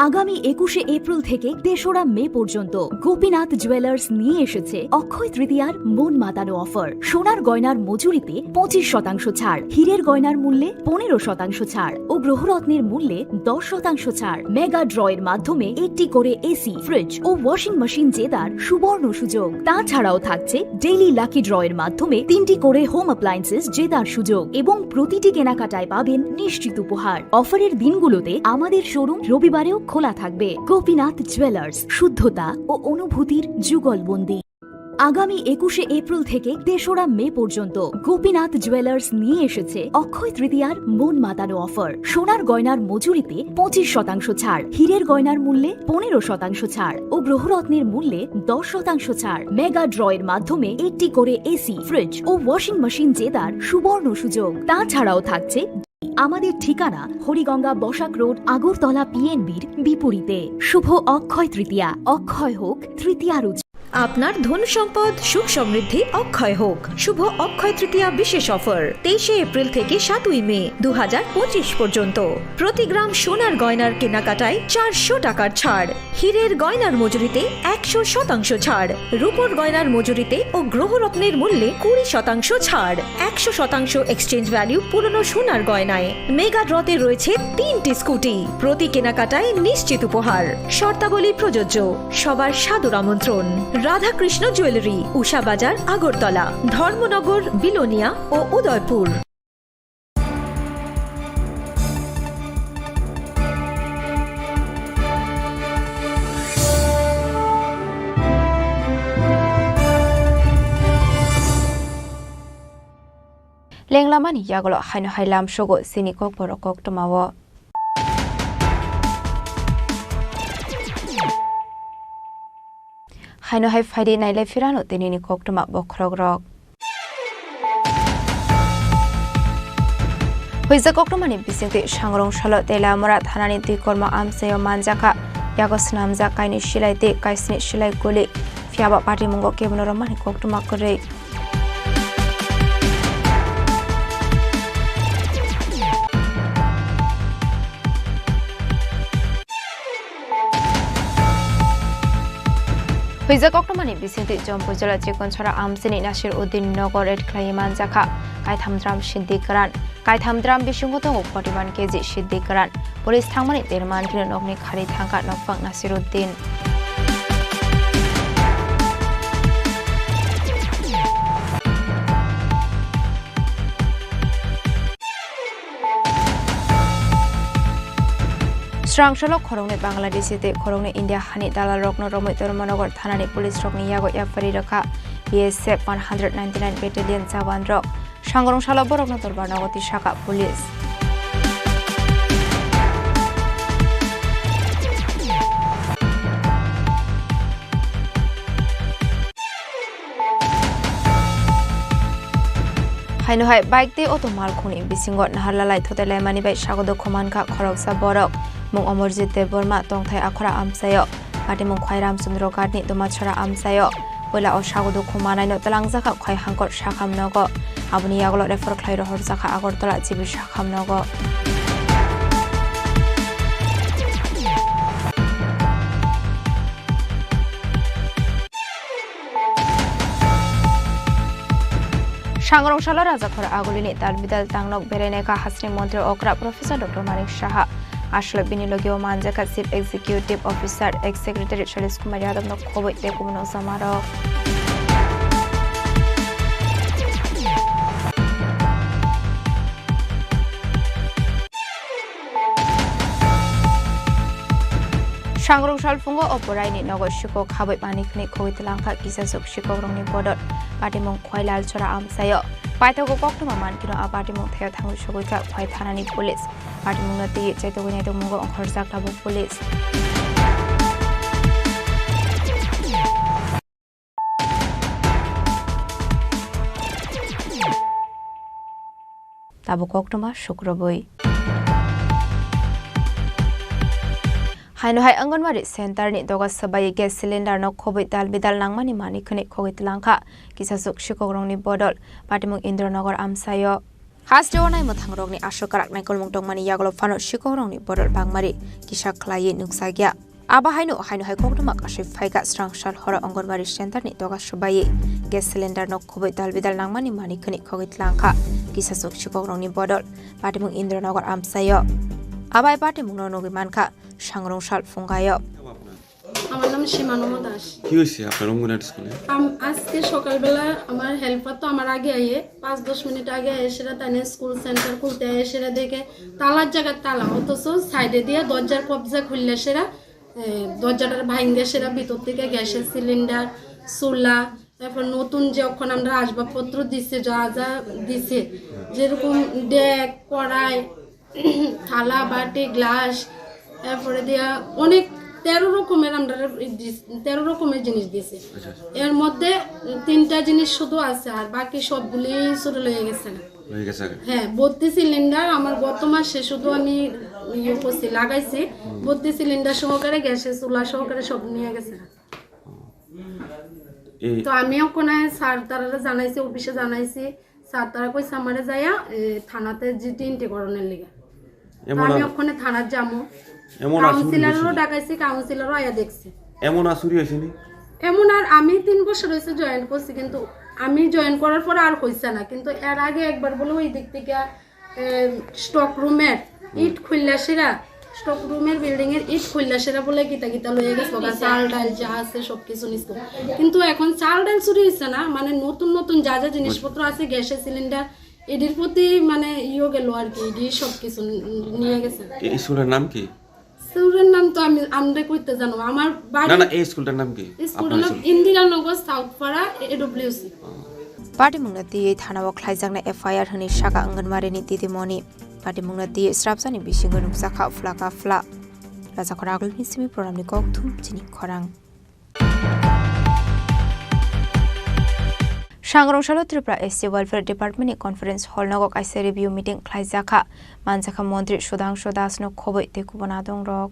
আগামী একুশে এপ্রিল থেকে তেসরা মে পর্যন্ত গোপীনাথ জুয়েলার্স নিয়ে এসেছে অক্ষয় তৃতীয়ার মন মাতানো অফার। সোনার গয়নার মজুরিতে পঁচিশ শতাংশ ছাড়, হীরের গয়নার মূল্যে পনেরো শতাংশ ছাড় ও গ্রহরত্নের মূল্যে দশ শতাংশ ছাড়। মেগা ড্রয়ের মাধ্যমে একটি করে এসি, ফ্রিজ ও ওয়াশিং মেশিন জেতার সুবর্ণ সুযোগ। তাছাড়াও থাকছে ডেইলি লাকি ড্রয়ের মাধ্যমে তিনটি করে হোম অ্যাপ্লায়েন্সেস জেতার সুযোগ এবং প্রতিটি কেনাকাটায় পাবেন নিশ্চিত উপহার। অফারের দিনগুলোতে আমাদের শোরুম রবিবারেও খোলা থাকবে। গোপীনাথ জুয়েলার্স, শুদ্ধতা ও অনুভূতির যুগলবন্দি। আগামী একুশে এপ্রিল থেকে তেসরা মে পর্যন্ত গোপীনাথ জুয়েলার্স নিয়ে এসেছে অক্ষয় তৃতীয়ার মন মাতানো অফার। সোনার গয়নার মজুরিতে পঁচিশ শতাংশ ছাড়, হীরের গয়নার মূল্যে পনেরো শতাংশ ছাড় ও গ্রহরত্নের মূল্যে দশ শতাংশ ছাড়। মেগা ড্রয়ের মাধ্যমে একটি করে এসি, ফ্রিজ ও ওয়াশিং মেশিন জেতার সুবর্ণ সুযোগ। তাছাড়াও থাকছে আমাদের ঠিকানা হরিগঙ্গা বসাক রোড, আগরতলা পিএনবির বিপরীতে। শুভ অক্ষয় তৃতীয়া, অক্ষয় হোক তৃতীয়ার উৎসব। আপনার ধন সম্পদ সুখ সমৃদ্ধি অক্ষয় হোক। শুভ অক্ষয় তৃতীয়া বিশেষ অফার, তেইশে এপ্রিল থেকে সাতই মে দু হাজার পঁচিশ পর্যন্ত। প্রতি গ্রাম সোনার গয়নার কেনাকাটায় চারশো টাকার ছাড়, হীরের গয়নার মজুরিতে একশো শতাংশ ছাড়, রূপোর গয়নার মজুরিতে ও গ্রহরত্নের মূল্যে কুড়ি শতাংশ ছাড়, একশো শতাংশ এক্সচেঞ্জ ভ্যালু পুরনো সোনার গয়নায়। মেগা ড্রতে রয়েছে তিনটি স্কুটি, প্রতি কেনাকাটায় নিশ্চিত উপহার। শর্তাবলী প্রযোজ্য। সবার সাদর আমন্ত্রণ। রাধাকৃষ্ণ জুয়েলারি, উষা বাজার, আগরতলা, ধর্মনগর, বিলোনিয়া ও Udaipur. Lenglamani yagulo haino hai lamsogo chini kokborok koktwmao. Haino hai phaidi nailai phirano tinini koktwma bokhorokrok. Huijak koktwmani bisingtwi Sangrong salo Telamura thanani twi kormo amchaio manjakha. Yago swnamjak kainwi silai tei kaisni silai guli. Phiyaba patimungo kebono romani koktwma kwrwi. Huijak koktwmani bisingtwi Jampui jila Chikonchara amchini Nasir Uddin nogo raid khlaiwi manjakha. Kaitham drum siddi kwran. Kaitham drum bisingo tongo forty one K G siddi kwran. Police thangmani derma ankhino nokni khari thangkha nokphang Nasir Uddin. Srang salo khoroknwi Bangladeshi tei khoroknwi India hani dalalrokno romwi Dharmanagar thanani police rokni yago yapari rwkha B S F one hundred ninety nine Battalion jawan rok. Sangrong salo borokno dorbar nogo tisakha police. Haino hai bike tei auto malkhungni bisingo naharlalai thotai laimani bai sago dukhu mankha khoroksa borok. Mung Omorjit Debbarma, tongthai Akhora amchaio. Patimung khwai Ramchandra Ghatni Domatchara amchaio. Puila o sago dukhu manaino twlangjakha khwai hangkor sakham nogo. Aboni yagulo refer khlai rohorjakha Agartala G B sakham nogo. Sangrong salo Rajakhor Agulini talbidal tangnok berainai kha hasni montri okra Professor Doctor Manik Saha. Aswlai bini logio manjakha Chief Executive Officer, Ex Secretary Shailesh Kumar Yadav no khoboi tei kubun ojamarok. Sangrong salphungo o boraini nogo sikok habwi mani khwnwi khogwi twlangkha kisasuk sikokrokni bodol. Patimung Khwailal Chora amchaio. Paithago koktwma mankino a patimung thaio thangwi sogwi kha Khwai thanani police. Patimungno twi chaitugwi naitugmungo ongkhorjak tabuk police. Tabuk koktwma sukrubwi. Haino hai Anganwadi center ni doga swbai gas cylinder no khobwi dal bidal nangmani mani khwnwi khogwi twlangkha kisasuk sikokrokni bodol. Patimung Indranagar amchaio. Hasteo naimwthangrokni aswk kwrak naikolmung tongmani yagulo phano sikokrokni bodol bangmari kisa khlaiwi nukjakya. Abo haino, haino hai koktwma kasui phaikha srang sal horo Anganwadi center ni doga swbai gas cylinder no khobwi dal bidal nangmani mani khwnwi khogwi twlangkha kisasuk sikokrokni bodol. Patimung Indranagar amchaio. Abai patimungno nugwi mankha Sangrong sal phungaio. আমার নাম সীমানন্দ দাস। কি হয়েছে আপনার অঙ্গনারী স্কুলে? আম-, আজকে সকালবেলা আমার হেল্পার তো আমার আগে আইয়ে, পাঁচ দশ মিনিট আগে এসেরা তানে স্কুল সেন্টার খুলতে এসেরা দেখে তালার জায়গায় তালা, অথচ সাইডে দিয়ে দরজার কবজা খুললে সেরা, এ, দরজাটার ভাঙে সেরা ভিতর থেকে গ্যাসের সিলিন্ডার, চুলা, তারপর নতুন যে এখন আমরা আসবাবপত্র দিছে, যা যা দিছে, যেরকম ডেক, কড়াই, থালা, বাটি, গ্লাস, এরপরে দিয়া অনেক তেরো রকমের আমরা দিস-, তেরো রকমের জিনিস দিছে। আচ্ছা, আচ্ছা। এর মধ্যে তিনটা জিনিস শুধু আছে, আর বাকি সবগুলি চুরি লয়ে গেছে। লয়ে গেছে আগে? হ্যাঁ, ভর্তি সিলিন্ডার আমার গত মাসে শুধু আমি ইয়ে করছি, লাগাইছি। হুম। ভর্তি সিলিন্ডার সহকারে, গ্যাসের চুলা সহকারে সব নিয়ে গেছে। এই তো আমি ওখানে স্যার তারারে জানাইছি, অফিসে জানাইছি। স্যার তারা কইছে আমারে যাইয়া, এ, থানাতে জিডি এন্ট্রি করানোর লিগে। তো এমন আমি আর ওখানে থানাত যাবো। এমন আর চুরি হয়েছে কাউন্সিলরও নি? ডাকাইছি, কাউন্সিলরও আয়া দেখছে। এমন আর চুরি হয়েছে নি? এমন আর আমি তিন বছর হয়েছে জয়েন করছি, কিন্তু আমি জয়েন করার পরে আর হইছে না। কিন্তু এর আগে একবার বলে ওই দিক থেকে, এ, স্টক রুমের ইট খুললা সেরা, স্টক রুমের বিল্ডিং এর ইট খুললা সেরা বলে কিতা কিতা লইয়া গেছে, ওখানে চাল ডাল যা আছে সবকিছু নিছিল। কিন্তু এখন চাল ডাল চুরি হয়েছে না, মানে নতুন নতুন যা যা জিনিসপত্র আছে, গ্যাসের সিলিন্ডার, এটির প্রতি মানে ইয়ে গেল আর কি, এটি সবকিছু নিয়ে গেছে। এই স্কুলের নাম কি? স্কুলের নাম তো আমি, আমরা কইতে জানো, আমার বাড়ি না, না, এই স্কুলটার নাম কি? স্কুলটার আপনার নাম স্কুল? ইন্দিরানগর সাউথ পাড়া AWC. Patimungno twiwi thanao khlaijaknai F I R hwnwi saka Anganwadi ni didimoni. Patimungno twiwi srapsani bisingo nukjakha phlaka phla. Rajakhor Agulini simi programni kokthum chini khorang. Sangrong salo Tripura S C Welfare Department ni Conference Hall nogo kaisa review meeting khlaijakha, manjakha Montri Sudhangshu Das no khoboi tei kubun adongrok.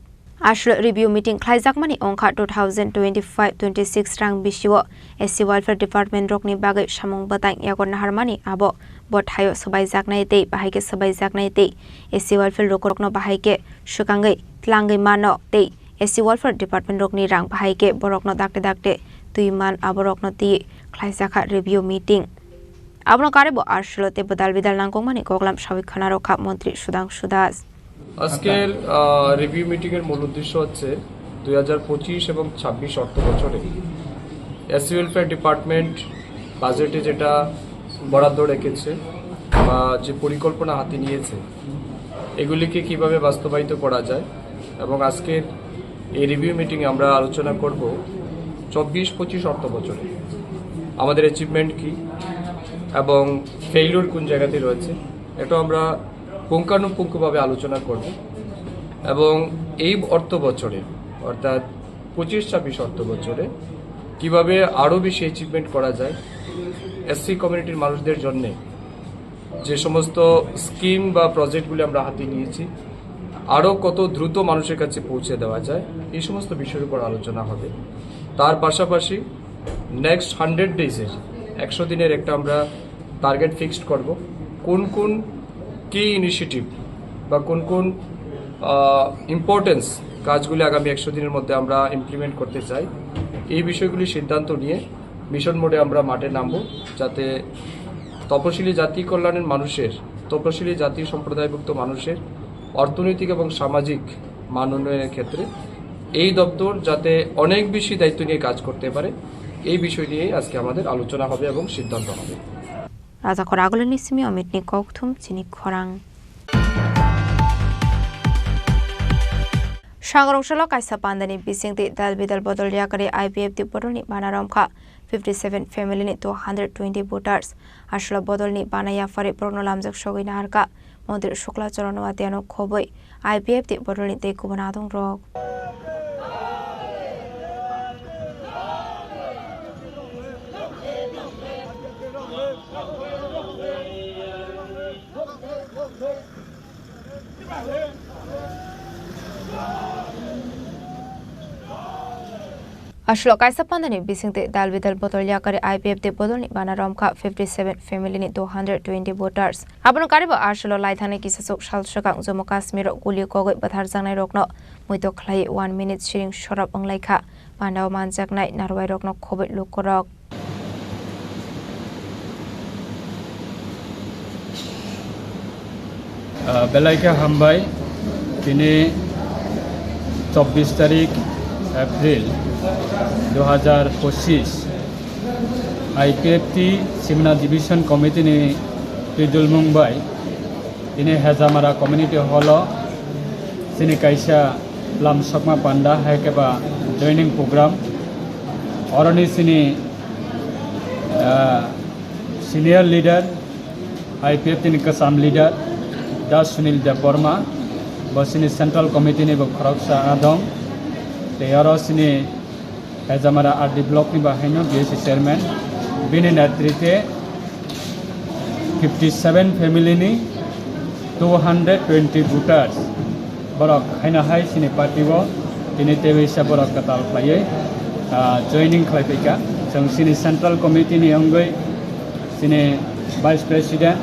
Aswk review meeting khlaijakmani wngkha two thousand twenty-five twenty-six rang bisio S C Welfare Department rokni bagwi samung bwtang yago naharmani abo bo thaio swbaijaknai tei bahai khe swbaijaknai tei S C Welfare rokno bahai khe swkangwi tlangwi mano tei S C Welfare Department rokni rang bahai khe borokno dakte dakte twi man aborokno twi khlaijakha review meeting. Abono karwi bo aswlo tei bwdal bidal nangkukmani koklam sawi khwnarokha Montri Sudhangshu Das. আজকের, আহ, review meeting এর মূল উদ্দেশ্য হচ্ছে দুই হাজার পঁচিশ এবং ছাব্বিশ অর্থ বছরে এসসি ওয়েলফেয়ার ডিপার্টমেন্ট বাজেটে যেটা বরাদ্দ রেখেছে বা যে পরিকল্পনা হাতে নিয়েছে, এগুলিকে কিভাবে বাস্তবায়িত করা যায়। এবং আজকের এই রিভিউ মিটিংয়ে আমরা আলোচনা করব চব্বিশ পঁচিশ অর্থ বছরে আমাদের অ্যাচিভমেন্ট কী এবং ফেইলিওর কোন জায়গাতে রয়েছে, এটা আমরা পুঙ্খানুপুঙ্খভাবে আলোচনা করব। এবং এই অর্থ বছরে, অর্থাৎ পঁচিশ ছাব্বিশ অর্থ বছরে, কীভাবে আরও বেশি অ্যাচিভমেন্ট করা যায়, এসসি কমিউনিটির মানুষদের জন্যে যে সমস্ত স্কিম বা প্রজেক্টগুলি আমরা হাতে নিয়েছি, আরও কত দ্রুত মানুষের কাছে পৌঁছে দেওয়া যায়, এই সমস্ত বিষয়ের উপর আলোচনা হবে। তার পাশাপাশি নেক্সট হান্ড্রেড ডেজের, একশো দিনের একটা আমরা টার্গেট ফিক্সড করব, কোন কোন কি ইনিশিয়েটিভ বা কোন কোন ইম্পর্টেন্স কাজগুলি আগামী একশো দিনের মধ্যে আমরা ইমপ্লিমেন্ট করতে চাই, এই বিষয়গুলি সিদ্ধান্ত নিয়ে মিশন মোডে আমরা মাঠে নামবো, যাতে তপশিলি জাতি কল্যাণের মানুষের, তপশিলি জাতি সম্প্রদায়ভুক্ত মানুষের অর্থনৈতিক এবং সামাজিক মান উন্নয়নের ক্ষেত্রে এই দপ্তর যাতে অনেক বেশি দায়িত্ব নিয়ে কাজ করতে পারে, এই বিষয় নিয়েই আজকে আমাদের আলোচনা হবে এবং সিদ্ধান্ত হবে। Rajakhor Agulini simi Omitni kokthum chini khorang. Sangrong salo kaisa pandani bisingtwi dal bidal bodol yakarwi I P F T bodolni bana romkha fifty seven family ni two hundred twenty voters. Aswlo bodolni bana yaphari borokno lamjak sogwi naharkha. Montri Shukla Charan Noatiano khobwi I P F T bodolni tei kubun adongrok. Aswlo kaisa pandani bisingtwi dal bidal bodol yakarwi I P F T bodolni bana romkha fifty seven family ni two hundred twenty voters. Abono karibo aswlo laithani kisachuk sal swkang Jammu Kashmir o guli kogwi bwtharjaknai rokno muitok khlai one minute siring sorop wnglaikha. Pandao manjaknai narwai rokno khobwi lukurok. Ah, belai khe hambai. Tini chobbish tarik April dui hajar pochis, I P F T Simna Division Committee ni twi dulmung bai tini Hejamara Community Hall o chini kaisa lamsokma panda hai khe ba joining program. Oroni chini, ah, senior leader, I P F T ni kwcham leader, Da Sunil Debbarma, bo chini Central Committee ni bo khoroksa adong. Tei oro chini Hejamara R D block ni bahaino B S C chairman, bini netritwe fifty seven family ni two hundred twenty voters borok haino hai chini party o tini tei waisa borok kwtal khlaiwi, ah, joining khlai phaikha. Chwng chini Central Committee ni wngwi chini Vice President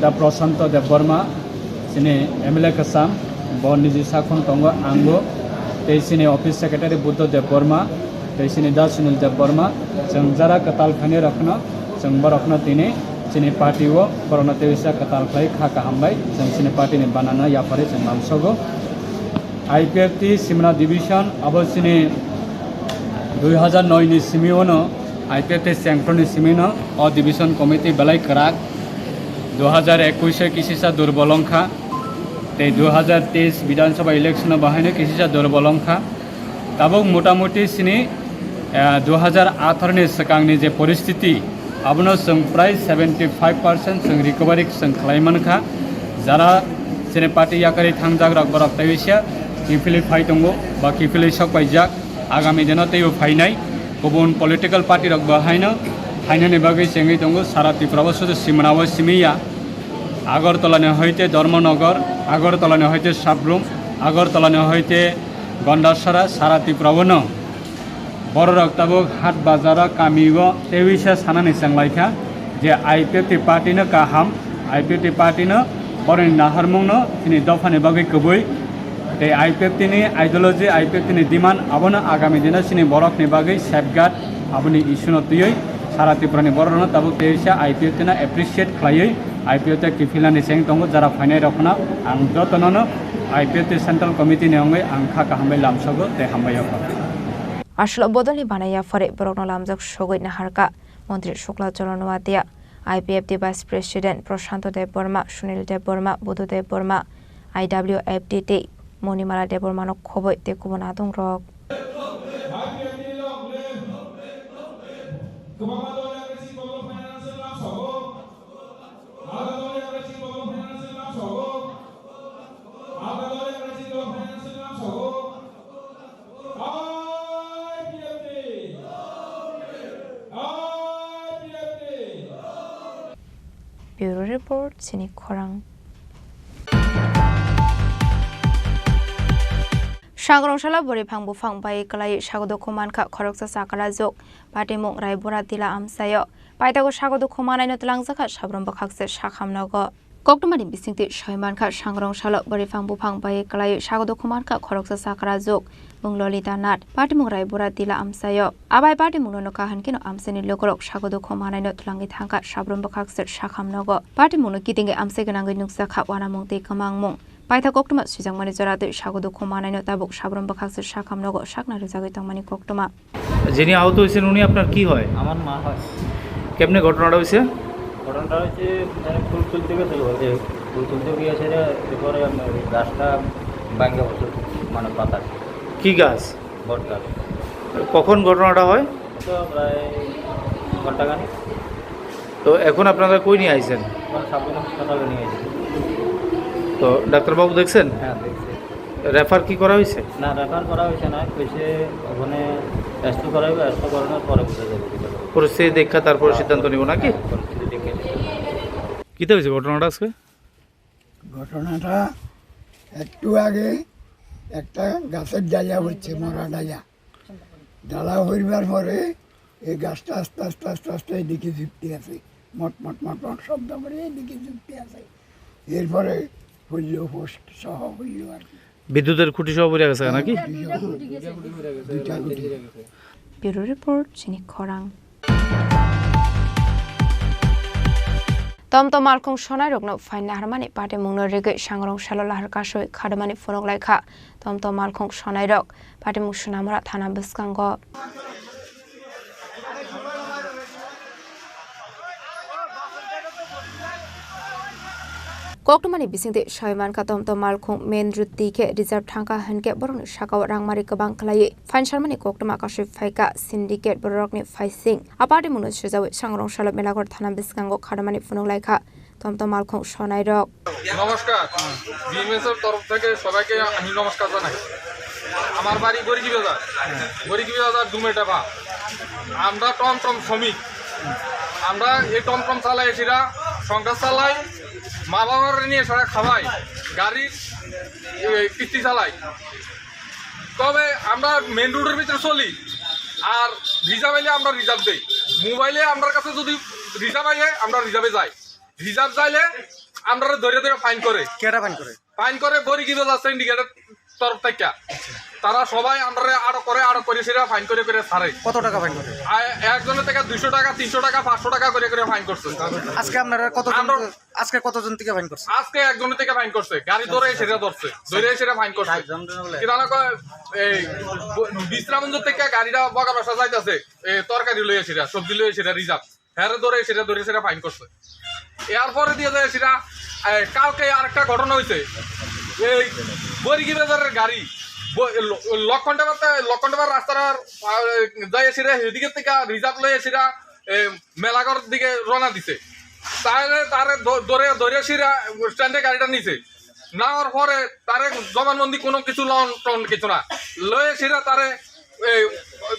Da Prashanto Debbarma, chini M L A kwcham, bo niji sakhon tongo, angbo, tei chini Office Secretary Buddha Debbarma, tei chini Da Sunil Debbarma, chwng jara kwtal khainai rokno, chwng borokno tini chini party o borokno tei waisa kwtal khlai kha kaham bai, chwng chini party ni banana yapharwi chwng lamsogo. I P F T Simna Division abo chini dui hajar noi ni simi ono I P F T chengkhroni simi no o division committee belai kwrak. Dui hajar ekwis o kisisa durbol wngkha, tei dui hajar teis Bidhan Sabha election o bahaino kisisa durbol wngkha. Tabuk motamuti chini, eh, dui hajar atharo ni swkangni je poristiti, abono chwng prai seventy five percent chwng recovery chwng khlai mankha. Jara chini party yakarwi thangjak rok borok tei waisa kiphilwi phai tongo ba kiphilwi sok paijak. Agami dino teibo phainai kubun political party rok bo haino phainani bagwi chengwi tongo. Sara Tripura o sudu simana o simiya, Agartala ni hoite Dharmanagar, Agartala ni hoite Sabrum, Agartala ni hoite Gandasara, sara Tripura o no bororok tabuk hat bazar o, kami o teiwisa sanani chenglaikha je I P F T party no kaham, I P F T party no boroni naharmung no chini dopha ni bagwi kwbwi, tei I P F T ni ideology, I P F T ni demand abono agami dino chini borok ni bagwi safeguard, aboni issue no twiwi sara Tripura ni borok rok no tabuk tei waisa I P F T no appreciate khlaiwi I P F T kiphilnani cheng tongo. Jara phainai rok no ang joto no no I P F T Central Committee ni wngwi ang kha kaham bai lamsogo tei hambai o kha. Aswlo bodolni banai yaphari borokno lamjak sogwi naharkha Montri Shukla Charan Noatia, I P F T Vice President Prashanto Debbarma, Sunil Debbarma, Budhu Debbarma, I W F T tei Monimala Debbarmano khobwi tei kubun adongrok. Bureau Report, chini khorang. Sangrong salo bwrwi phang buphang bai kwlai sago dukhu mankha khoroksa chakra jok patimung Raibura Tila amchaio. Paithago sago dukhu manaino twlangjakha sabrum bwkhakse sakham nogo. Koktwmani bisingtwi sai mankha, sangrong salo bwrwiphang buphang bai kwlaiwi sago dukhu mankha khoroksa chakra juk, mung Lolita Nath, patimung Raibura Tila amchaio. Abai patimungno nokha hwnkhe no amchaini lukurok sago dukhu manaino twlangwi thangkha, sabrum bwkhak se sakham nogo. Patimungno kitingwi amchai gwnangwi nukjakha, uanamung tei kwmangmung. Paithak koktwma swijakmani jora twi sago dukhu manaino tabuk sabrum bwkhak se sakham nogo sakna rwjagwi tongmani koktwma. যিনি আহত হয়েছেন, উনি আপনার কি হয়? আমার মা হয়। কেমনে ঘটনাটা হয়েছে? ঘটনাটা হয়েছে, মানে, ফুল তুলতে গেছিল বলতে, ফুল তুলতে গিয়ে সেটা এরপরে আপনার ওই গাছটা ভাঙে বসে, মানে, পাতা। কি গাছ? বট গাছ। কখন ঘটনাটা হয়? তো প্রায় ঘন্টাখানেক। তো এখন আপনারা কই নিয়ে আইছেন? এখন সাবরুম হাসপাতালে নিয়ে আইছি। তো ডাক্তারবাবু দেখছেন? হ্যাঁ, দেখছি। রেফার কি করা হয়েছে? না, রেফার করা হয়েছে না, কইছে ওখানে টেস্ট করাইবে, টেস্ট করানোর পরে বুঝা যাবে কি ব্যাপার। পরিস্থিতি দেখা তারপরে হ্যাঁ, সিদ্ধান্ত নিব নাকি? হ্যাঁ, পরিস্থিতি দেখে সিদ্ধান্ত নিব। কিতা হয়েছে ঘটনাটা আজকে? ঘটনাটা একটু আগে একটা গাছের ডালিয়া হচ্ছে, মরা ডালিয়া। ডালা হইবার পরে এই গাছটা আস্তে আস্তে আস্তে আস্তে এদিকে ঝুঁকতে আছে, মট মট মট মট শব্দ করে এদিকে ঝুঁকতে আছে। এরপরে হইল, হোস্ট সহ হইল আর কি। বিদ্যুতের খুঁটি সহ পড়ে গেছে নাকি? দুইটা খুঁটি। Bureau report, Chini Khorang. Tom tom malkhung sonai rokno phaina harmani patimungno rigwi sangrong salo lahar kasui khadamani phunuk laikha. Tom tom malkhung sonai rok patimung Sunamura thana bwskango. Koktwmani bisingtwi sai mankha, tom tom malkhung main road twi khe reserve thangkha hinkhe borokni sakao rangmari kwbang khlaiwi phansarmani koktwma kasui phaikha syndicate bororokni phaising. A patimungno sujawi sangrong salo Melaghor thana bwskango khadamani phunuk laikha. Tom tom malkhung sonai rok. নমস্কার, বিএমএস এর তরফ থেকে সবাইকে আমি নমস্কার জানাই। আমার বাড়ি গরিকি বাজার, গরিকি বাজার ডুমেটা পা। আমরা টমটম শ্রমিক, আমরা এই টমটম চালাই, এসিরা সংসার চালাই, মা বাবার নিয়ে সারা খাওয়াই, গাড়ির, এ, কিস্তি চালাই। তবে আমরা মেন রোডের ভিতরে চলি, আর রিজার্ভ আইলে আমরা রিজার্ভ দেই। মোবাইলে আমার কাছে যদি রিজার্ভ আইলে আমরা রিজার্ভে যাই। রিজার্ভ চাইলে আমরা ধরে ধরে ফাইন করে। কেটা ফাইন করে? ফাইন করে গরিকি বাজার সিন্ডিকেটের তরফ থেকে। তারা সবাই আমরা আড়ক করে, আড়ক করে সেটা ফাইন করে করে ছাড়ে। কত টাকা ফাইন করে? আ-, একজনের থেকে দুইশো টাকা, তিনশো টাকা, পাঁচশো টাকা করে করে ফাইন করছে। আজকে আপনারা কতজন, আমরা আজকে কতজন থেকে ফাইন করছে? আজকে একজনের থেকে ফাইন করছে, গাড়ি ধরে সেটা ধরছে, ধরে সেটা ফাইন করছে। কি জানো কয়, এই ব-, বিশ্রামগঞ্জ থেকে গাড়িটা বগার বাসা যাইতেছে, এই তরকারি লইয়া সেটা, সবজি লইয়া সেটা রিজার্ভ। হ্যাঁ ধরে সেটা ধরে সেটা ফাইন করছে। এরপরে দিয়ে যায় সেটা, এ, কালকে আরেকটা ঘটনা হয়েছে। এই বরিকি বাজারের গাড়ি, ব-, ল-, লক্ষণ টেপার তে-, লক্ষণ টেপার রাস্তার, আ, যাই সেটা এদিকে থেকে রিজার্ভ লয়ে সেটা, এ, মেলাঘর দিকে রওনা দিছে। তাহলে তারে ধ-, ধরে, ধরে সেটা স্ট্যান্ডে গাড়িটা নিছে। নেওয়ার পরে তারে জবানবন্দি কোনো কিছু লন টন কিছু না। লয়ে সেটা তারে এই,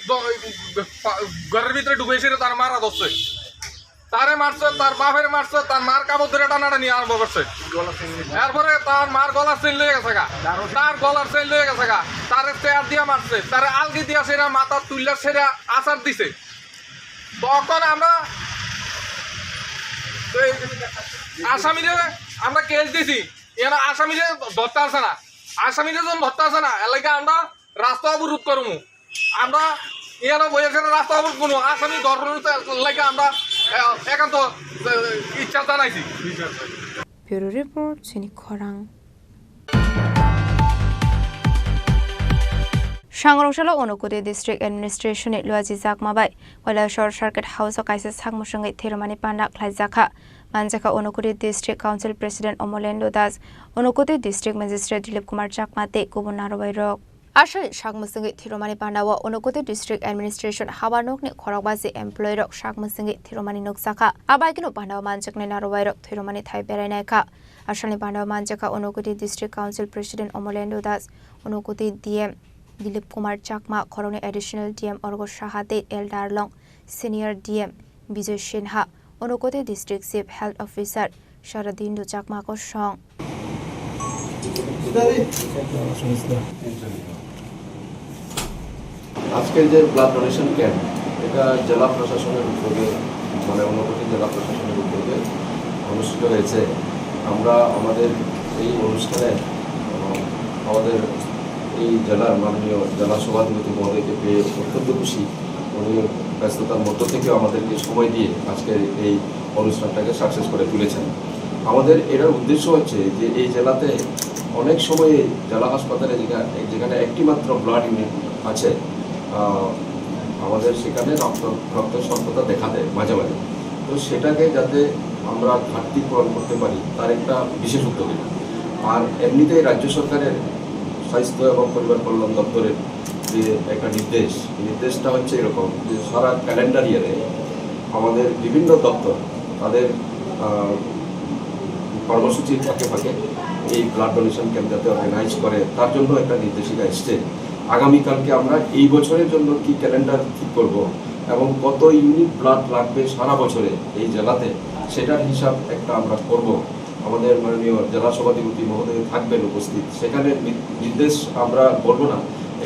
দ-, পা-, ঘরের ভিতরে ঢুকে এসে তার মারা ধরছে। তারে মারছে, তার বাপের মারছে, তার মার কাপড় ধরে টানাটানি আরম্ভ করছে। এরপরে তার মার গলার চেইন লয়ে গেছে গা, তার গলার চেইন লয়ে গেছে গা, তারে চেয়ার দিয়া মারছে, তারে আলগি দিয়া সেরা মাথা তুললে সেরা আছাড় দিছে। তখন আমরা এই আসামিরে আমরা কেস দিছি, এরা আসামিরে ধরতে আসে না, আসামিরে যখন ধরতে আসে না, এলাকা আমরা রাস্তা অবরোধ করমু। আমরা ইয়ানো বইয়া সেটা রাস্তা অবরোধ করমু। আসামি ধরার লাগি আমরা, আহ, একান্ত, আহ, ইচ্ছা জানাইছি। Bureau report, Chini Khorang. Sangrong salo Unakoti District Administration ni Luaji Chakma bai Kailasor Circuit House o kaisa sak mwswngwi thwirwmani panda khlaijakha. Manjakha Unakoti District Council President Omolendra Das, Unakoti District Magistrate Dilip Kumar Chakma tei kubun narwai rok. Aswk sak mwswngwi thwirwmani panda o Unakoti District Administration haba nokni khorokbaji employee rok sak mwswngwi thwirwmani nukjakha. Abaikeno panda o manjaknai narwai rok thwirwmani thai berai naikha. Asalni panda o manjakha Unakoti District Council President Omolendra Das, Unakoti D M Dilip Kumar Chakma, khoroknwi Additional D M Orgo Saha tei L Darlong, Senior D M Bijoy Sinha, Unakoti District Chief Health Officer Sharadindu Chakma kosong. আজকে যে blood donation camp, এটা জেলা প্রশাসনের উদ্যোগে, মানে ঊনকোটি জেলা প্রশাসনের উদ্যোগে অনুষ্ঠিত হয়েছে। আমরা আমাদের এই অনুষ্ঠানে, আহ, আমাদের এই জেলার মাননীয় জেলা সভাধিপতি মহোদয়কে পেয়ে অত্যন্ত খুশি। উনি ব্যস্ততার মধ্য থেকেও আমাদেরকে সময় দিয়ে আজকের এই অনুষ্ঠানটাকে সাকসেস করে তুলেছেন। আমাদের এটার উদ্দেশ্য হচ্ছে যে এই জেলাতে অনেক সময় জেলা হাসপাতালে যেখা-, যেখানে একটি মাত্র ব্লাড ইউনিট আছে, আহ, আমাদের সেখানে রক্ত, রক্তের স্বল্পতা দেখা দেয় মাঝে মাঝে। তো সেটাকে যাতে আমরা ঘাটতি পূরণ করতে পারি, তার একটা বিশেষ উদ্যোগ এটা। আর এমনিতেই রাজ্য সরকারের স্বাস্থ্য এবং পরিবার কল্যাণ দপ্তরের যে একটা নির্দেশ, নির্দেশটা হচ্ছে এরকম যে সারা ক্যালেন্ডার ইয়ারে আমাদের বিভিন্ন দপ্তর তাদের, আহ, কর্মসূচির ফাঁকে ফাঁকে এই ব্লাড ডোনেশন ক্যাম্প যাতে অর্গানাইজ করে, তার জন্য একটা নির্দেশিকা এসছে। আগামীকালকে আমরা এই বছরের জন্য কি ক্যালেন্ডার ঠিক করব এবং কত ইউনিট ব্লাড লাগবে সারা বছরে এই জেলাতে, সেটার হিসাব একটা আমরা করব। আমাদের মাননীয় জেলা সভাধিপতি মহোদয় থাকবেন উপস্থিত। সেখানে নি-, নির্দেশ আমরা বলবো না,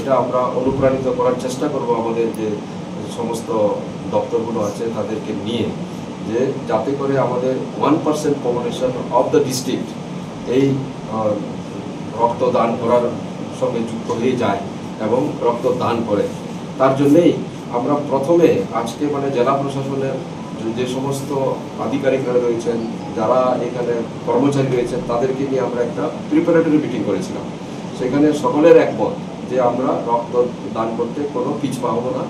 এটা আমরা অনুপ্রাণিত করার চেষ্টা করব আমাদের যে সমস্ত দপ্তরগুলো আছে তাদেরকে নিয়ে, যে যাতে করে আমাদের one percent population of the district এই, আহ, রক্তদান করার সঙ্গে যুক্ত হয়ে যায় এবং রক্তদান করে। তার জন্যেই আমরা প্রথমে আজকে মানে জেলা প্রশাসনের যে সমস্ত আধিকারিকরা রয়েছেন, যারা এখানে কর্মচারী রয়েছেন, তাদেরকে নিয়ে আমরা একটা প্রিপারেটরি মিটিং করেছিলাম। সেখানে সকলের একমত যে আমরা রক্ত দান করতে কোনো পিছপা হবো না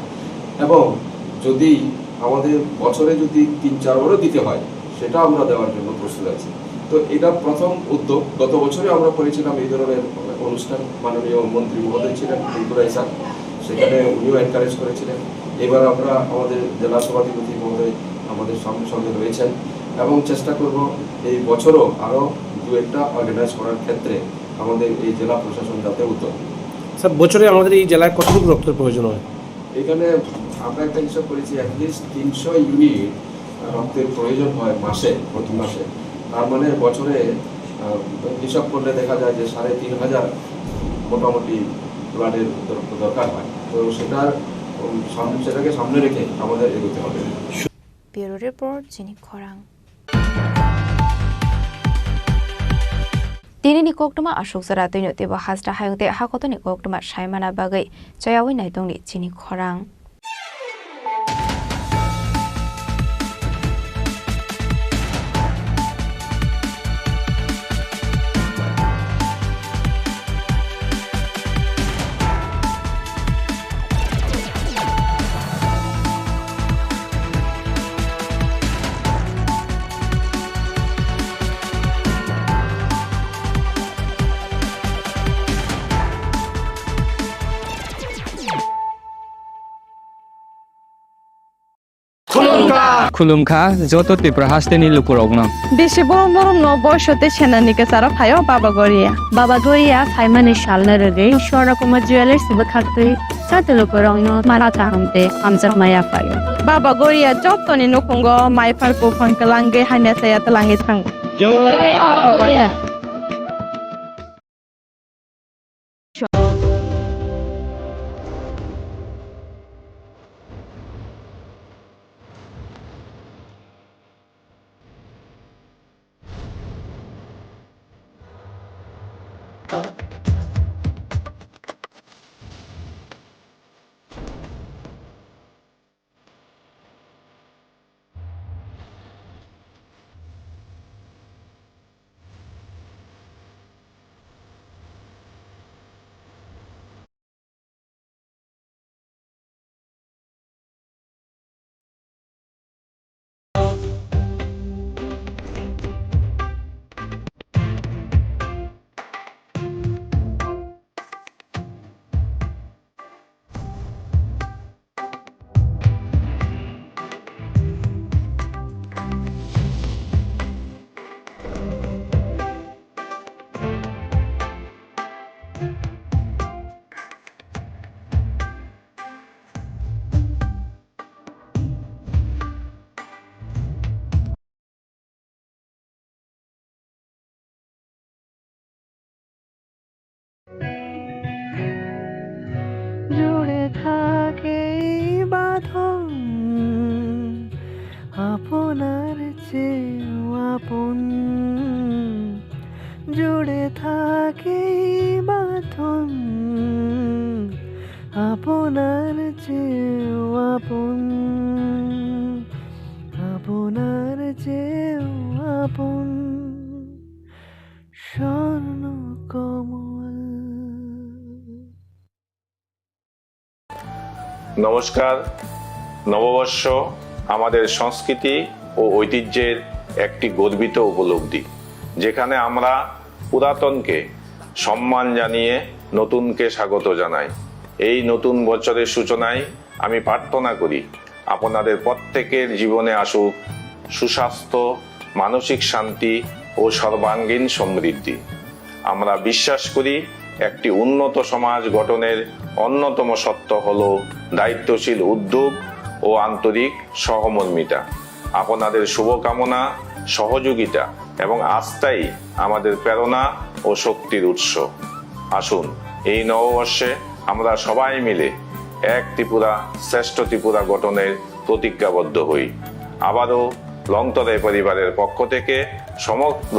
এবং যদি আমাদের বছরে যদি তিন চার বারও দিতে হয়, সেটা আমরা দেওয়ার জন্য প্রস্তুত আছি। তো এটা প্রথম উদ্যোগ। গত বছরে আমরা করেছিলাম এই ধরনের অনুষ্ঠান, মাননীয় মন্ত্রী মহোদয় ছিলেন, ত্রিপুরা স্যার, সেখানে উনিও এনকারেজ করেছিলেন। এবার আমরা আমাদের জেলা সভাধিপতি মহোদয় আমাদের সঙ্গে সঙ্গে রয়েছেন এবং চেষ্টা করব এই বছরও আরও দু একটা অর্গানাইজ করার ক্ষেত্রে আমাদের এই জেলা প্রশাসন যাতে উদ্যোগ নেয়। স্যার, বছরে আমাদের এই জেলায় কতটুকু রক্তের প্রয়োজন হয়? এখানে আমরা একটা হিসাব করেছি, অ্যাটলিস্ট তিনশো ইউনিট রক্তের প্রয়োজন হয় মাসে, প্রতি মাসে। তার মানে বছরে, আহ, হিসাব করলে দেখা যায় যে সাড়ে তিন হাজার মোটামুটি ব্লাডের দর-, দরকার হয়। তো সেটার, উম, সাম-, সেটাকে সামনে রেখে আমাদের এগোতে হবে। Bureau Report, Chini Khorang. Tinini koktwma aswk jora twino teibo hasta hayung tei hakotoni koktwma saimana bagwi chayawi naitongni Chini Khorang. Khulumkha joto Tripura hasteni lukurokno. Bisi borom borom no boiso tei senani kwcharo phaio Baba Goria. Baba Goria phaimani salno rwgwi Swarna Kumar Jewellers bwkhaktwi joto lukurokno mara kaham tei hamjakma yaphaio. Baba Goria jotoni nukhungo maiphar buphang kwlangwi hamya chaya twlangwi thango. জুড়ে থাকে এই বাঁধন, আপনার চেয়েও আপন। জুড়ে থাকে বাঁধন আপনার চেয়েও আপন, আপনার চেয়েও আপন স্বর্ণ কমল। নমস্কার। নববর্ষ আমাদের সংস্কৃতি ও ঐতিহ্যের একটি গর্বিত উপলব্ধি, যেখানে আমরা পুরাতনকে সম্মান জানিয়ে নতুনকে স্বাগত জানাই। এই নতুন বছরের সূচনায় আমি প্রার্থনা করি, আপনাদের প্রত্যেকের জীবনে আসুক সুস্বাস্থ্য, মানসিক শান্তি ও সর্বাঙ্গীন সমৃদ্ধি। আমরা বিশ্বাস করি, একটি উন্নত সমাজ গঠনের অন্যতম সত্য হল দায়িত্বশীল উদ্যোগ ও আন্তরিক সহমর্মিতা। আপনাদের শুভকামনা, সহযোগিতা এবং আস্থাই আমাদের প্রেরণা ও শক্তির উৎস। আসুন, এই নববর্ষে আমরা সবাই মিলে এক ত্রিপুরা, শ্রেষ্ঠ ত্রিপুরা গঠনের প্রতিজ্ঞাবদ্ধ হই। আবারও লংতরাই পরিবারের পক্ষ থেকে সমগ্র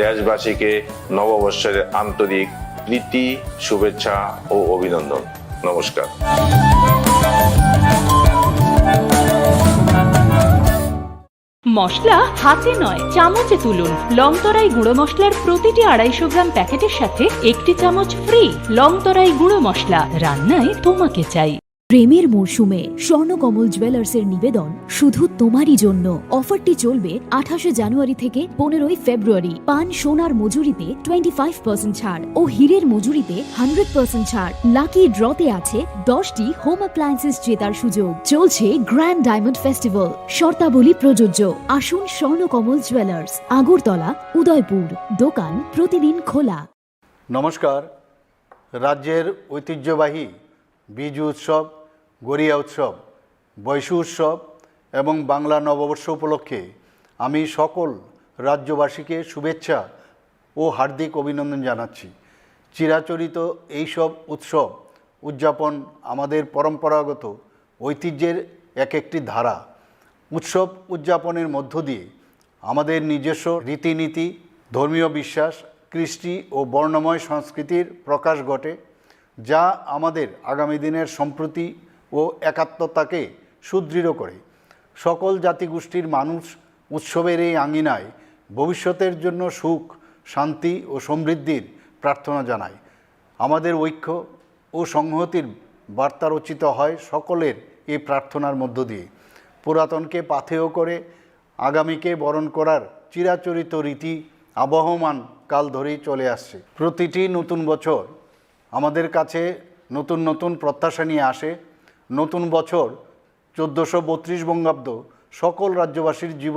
দেশবাসীকে নববর্ষের আন্তরিক প্রীতি, শুভেচ্ছা ও অভিনন্দন। নমস্কার। মশলা হাতে নয়, চামচে তুলুন। লংতরাই গুঁড়ো মশলার প্রতিটি আড়াইশো গ্রাম প্যাকেটের সাথে একটি চামচ ফ্রি। লংতরাই গুঁড়ো মশলা, রান্নায় তোমাকে চাই। প্রেমের মরশুমে স্বর্ণকমল জুয়েলার্সের নিবেদন শুধু তোমারই জন্য। অফারটি চলবে আঠাশে জানুয়ারি থেকে পনেরোই ফেব্রুয়ারি। পান সোনার মজুরিতে টোয়েন্টি ফাইভ পার্সেন্ট ছাড় ও হীরের মজুরিতে হান্ড্রেড পার্সেন্ট ছাড়। লাকি ড্রতে আছে দশটি হোম অ্যাপ্লায়েন্সেস জেতার সুযোগ। চলছে গ্র্যান্ড ডায়মন্ড ফেস্টিভ্যাল, শর্তাবলী প্রযোজ্য। আসুন স্বর্ণকমল জুয়েলার্স, আগরতলা, উদয়পুর। দোকান প্রতিদিন খোলা। নমস্কার। রাজ্যের ঐতিহ্যবাহী বিজু উৎসব, গরিয়া উৎসব, বৈশু উৎসব এবং বাংলা নববর্ষ উপলক্ষে আমি সকল রাজ্যবাসীকে শুভেচ্ছা ও হার্দিক অভিনন্দন জানাচ্ছি। চিরাচরিত এইসব উৎসব উদযাপন আমাদের পরম্পরাগত ঐতিহ্যের এক একটি ধারা। উৎসব উদযাপনের মধ্য দিয়ে আমাদের নিজস্ব রীতিনীতি, ধর্মীয় বিশ্বাস, কৃষ্টি ও বর্ণময় সংস্কৃতির প্রকাশ ঘটে, যা আমাদের আগামী দিনের সম্প্রীতি ও একাত্মতাকে সুদৃঢ় করে। সকল জাতিগোষ্ঠীর মানুষ উৎসবের এই আঙিনায় ভবিষ্যতের জন্য সুখ, শান্তি ও সমৃদ্ধির প্রার্থনা জানায়। আমাদের ঐক্য ও সংহতির বার্তা রচিত হয় সকলের এই প্রার্থনার মধ্য দিয়ে। পুরাতনকে পাথেয় করে আগামীকে বরণ করার চিরাচরিত রীতি আবহমান কাল ধরেই চলে আসছে। প্রতিটি নতুন বছর আমাদের কাছে নতুন নতুন প্রত্যাশা নিয়ে আসে। নতুন বছর চোদ্দোশো বত্রিশ বঙ্গাব্দ সকল রাজ্যবাসীর জীবন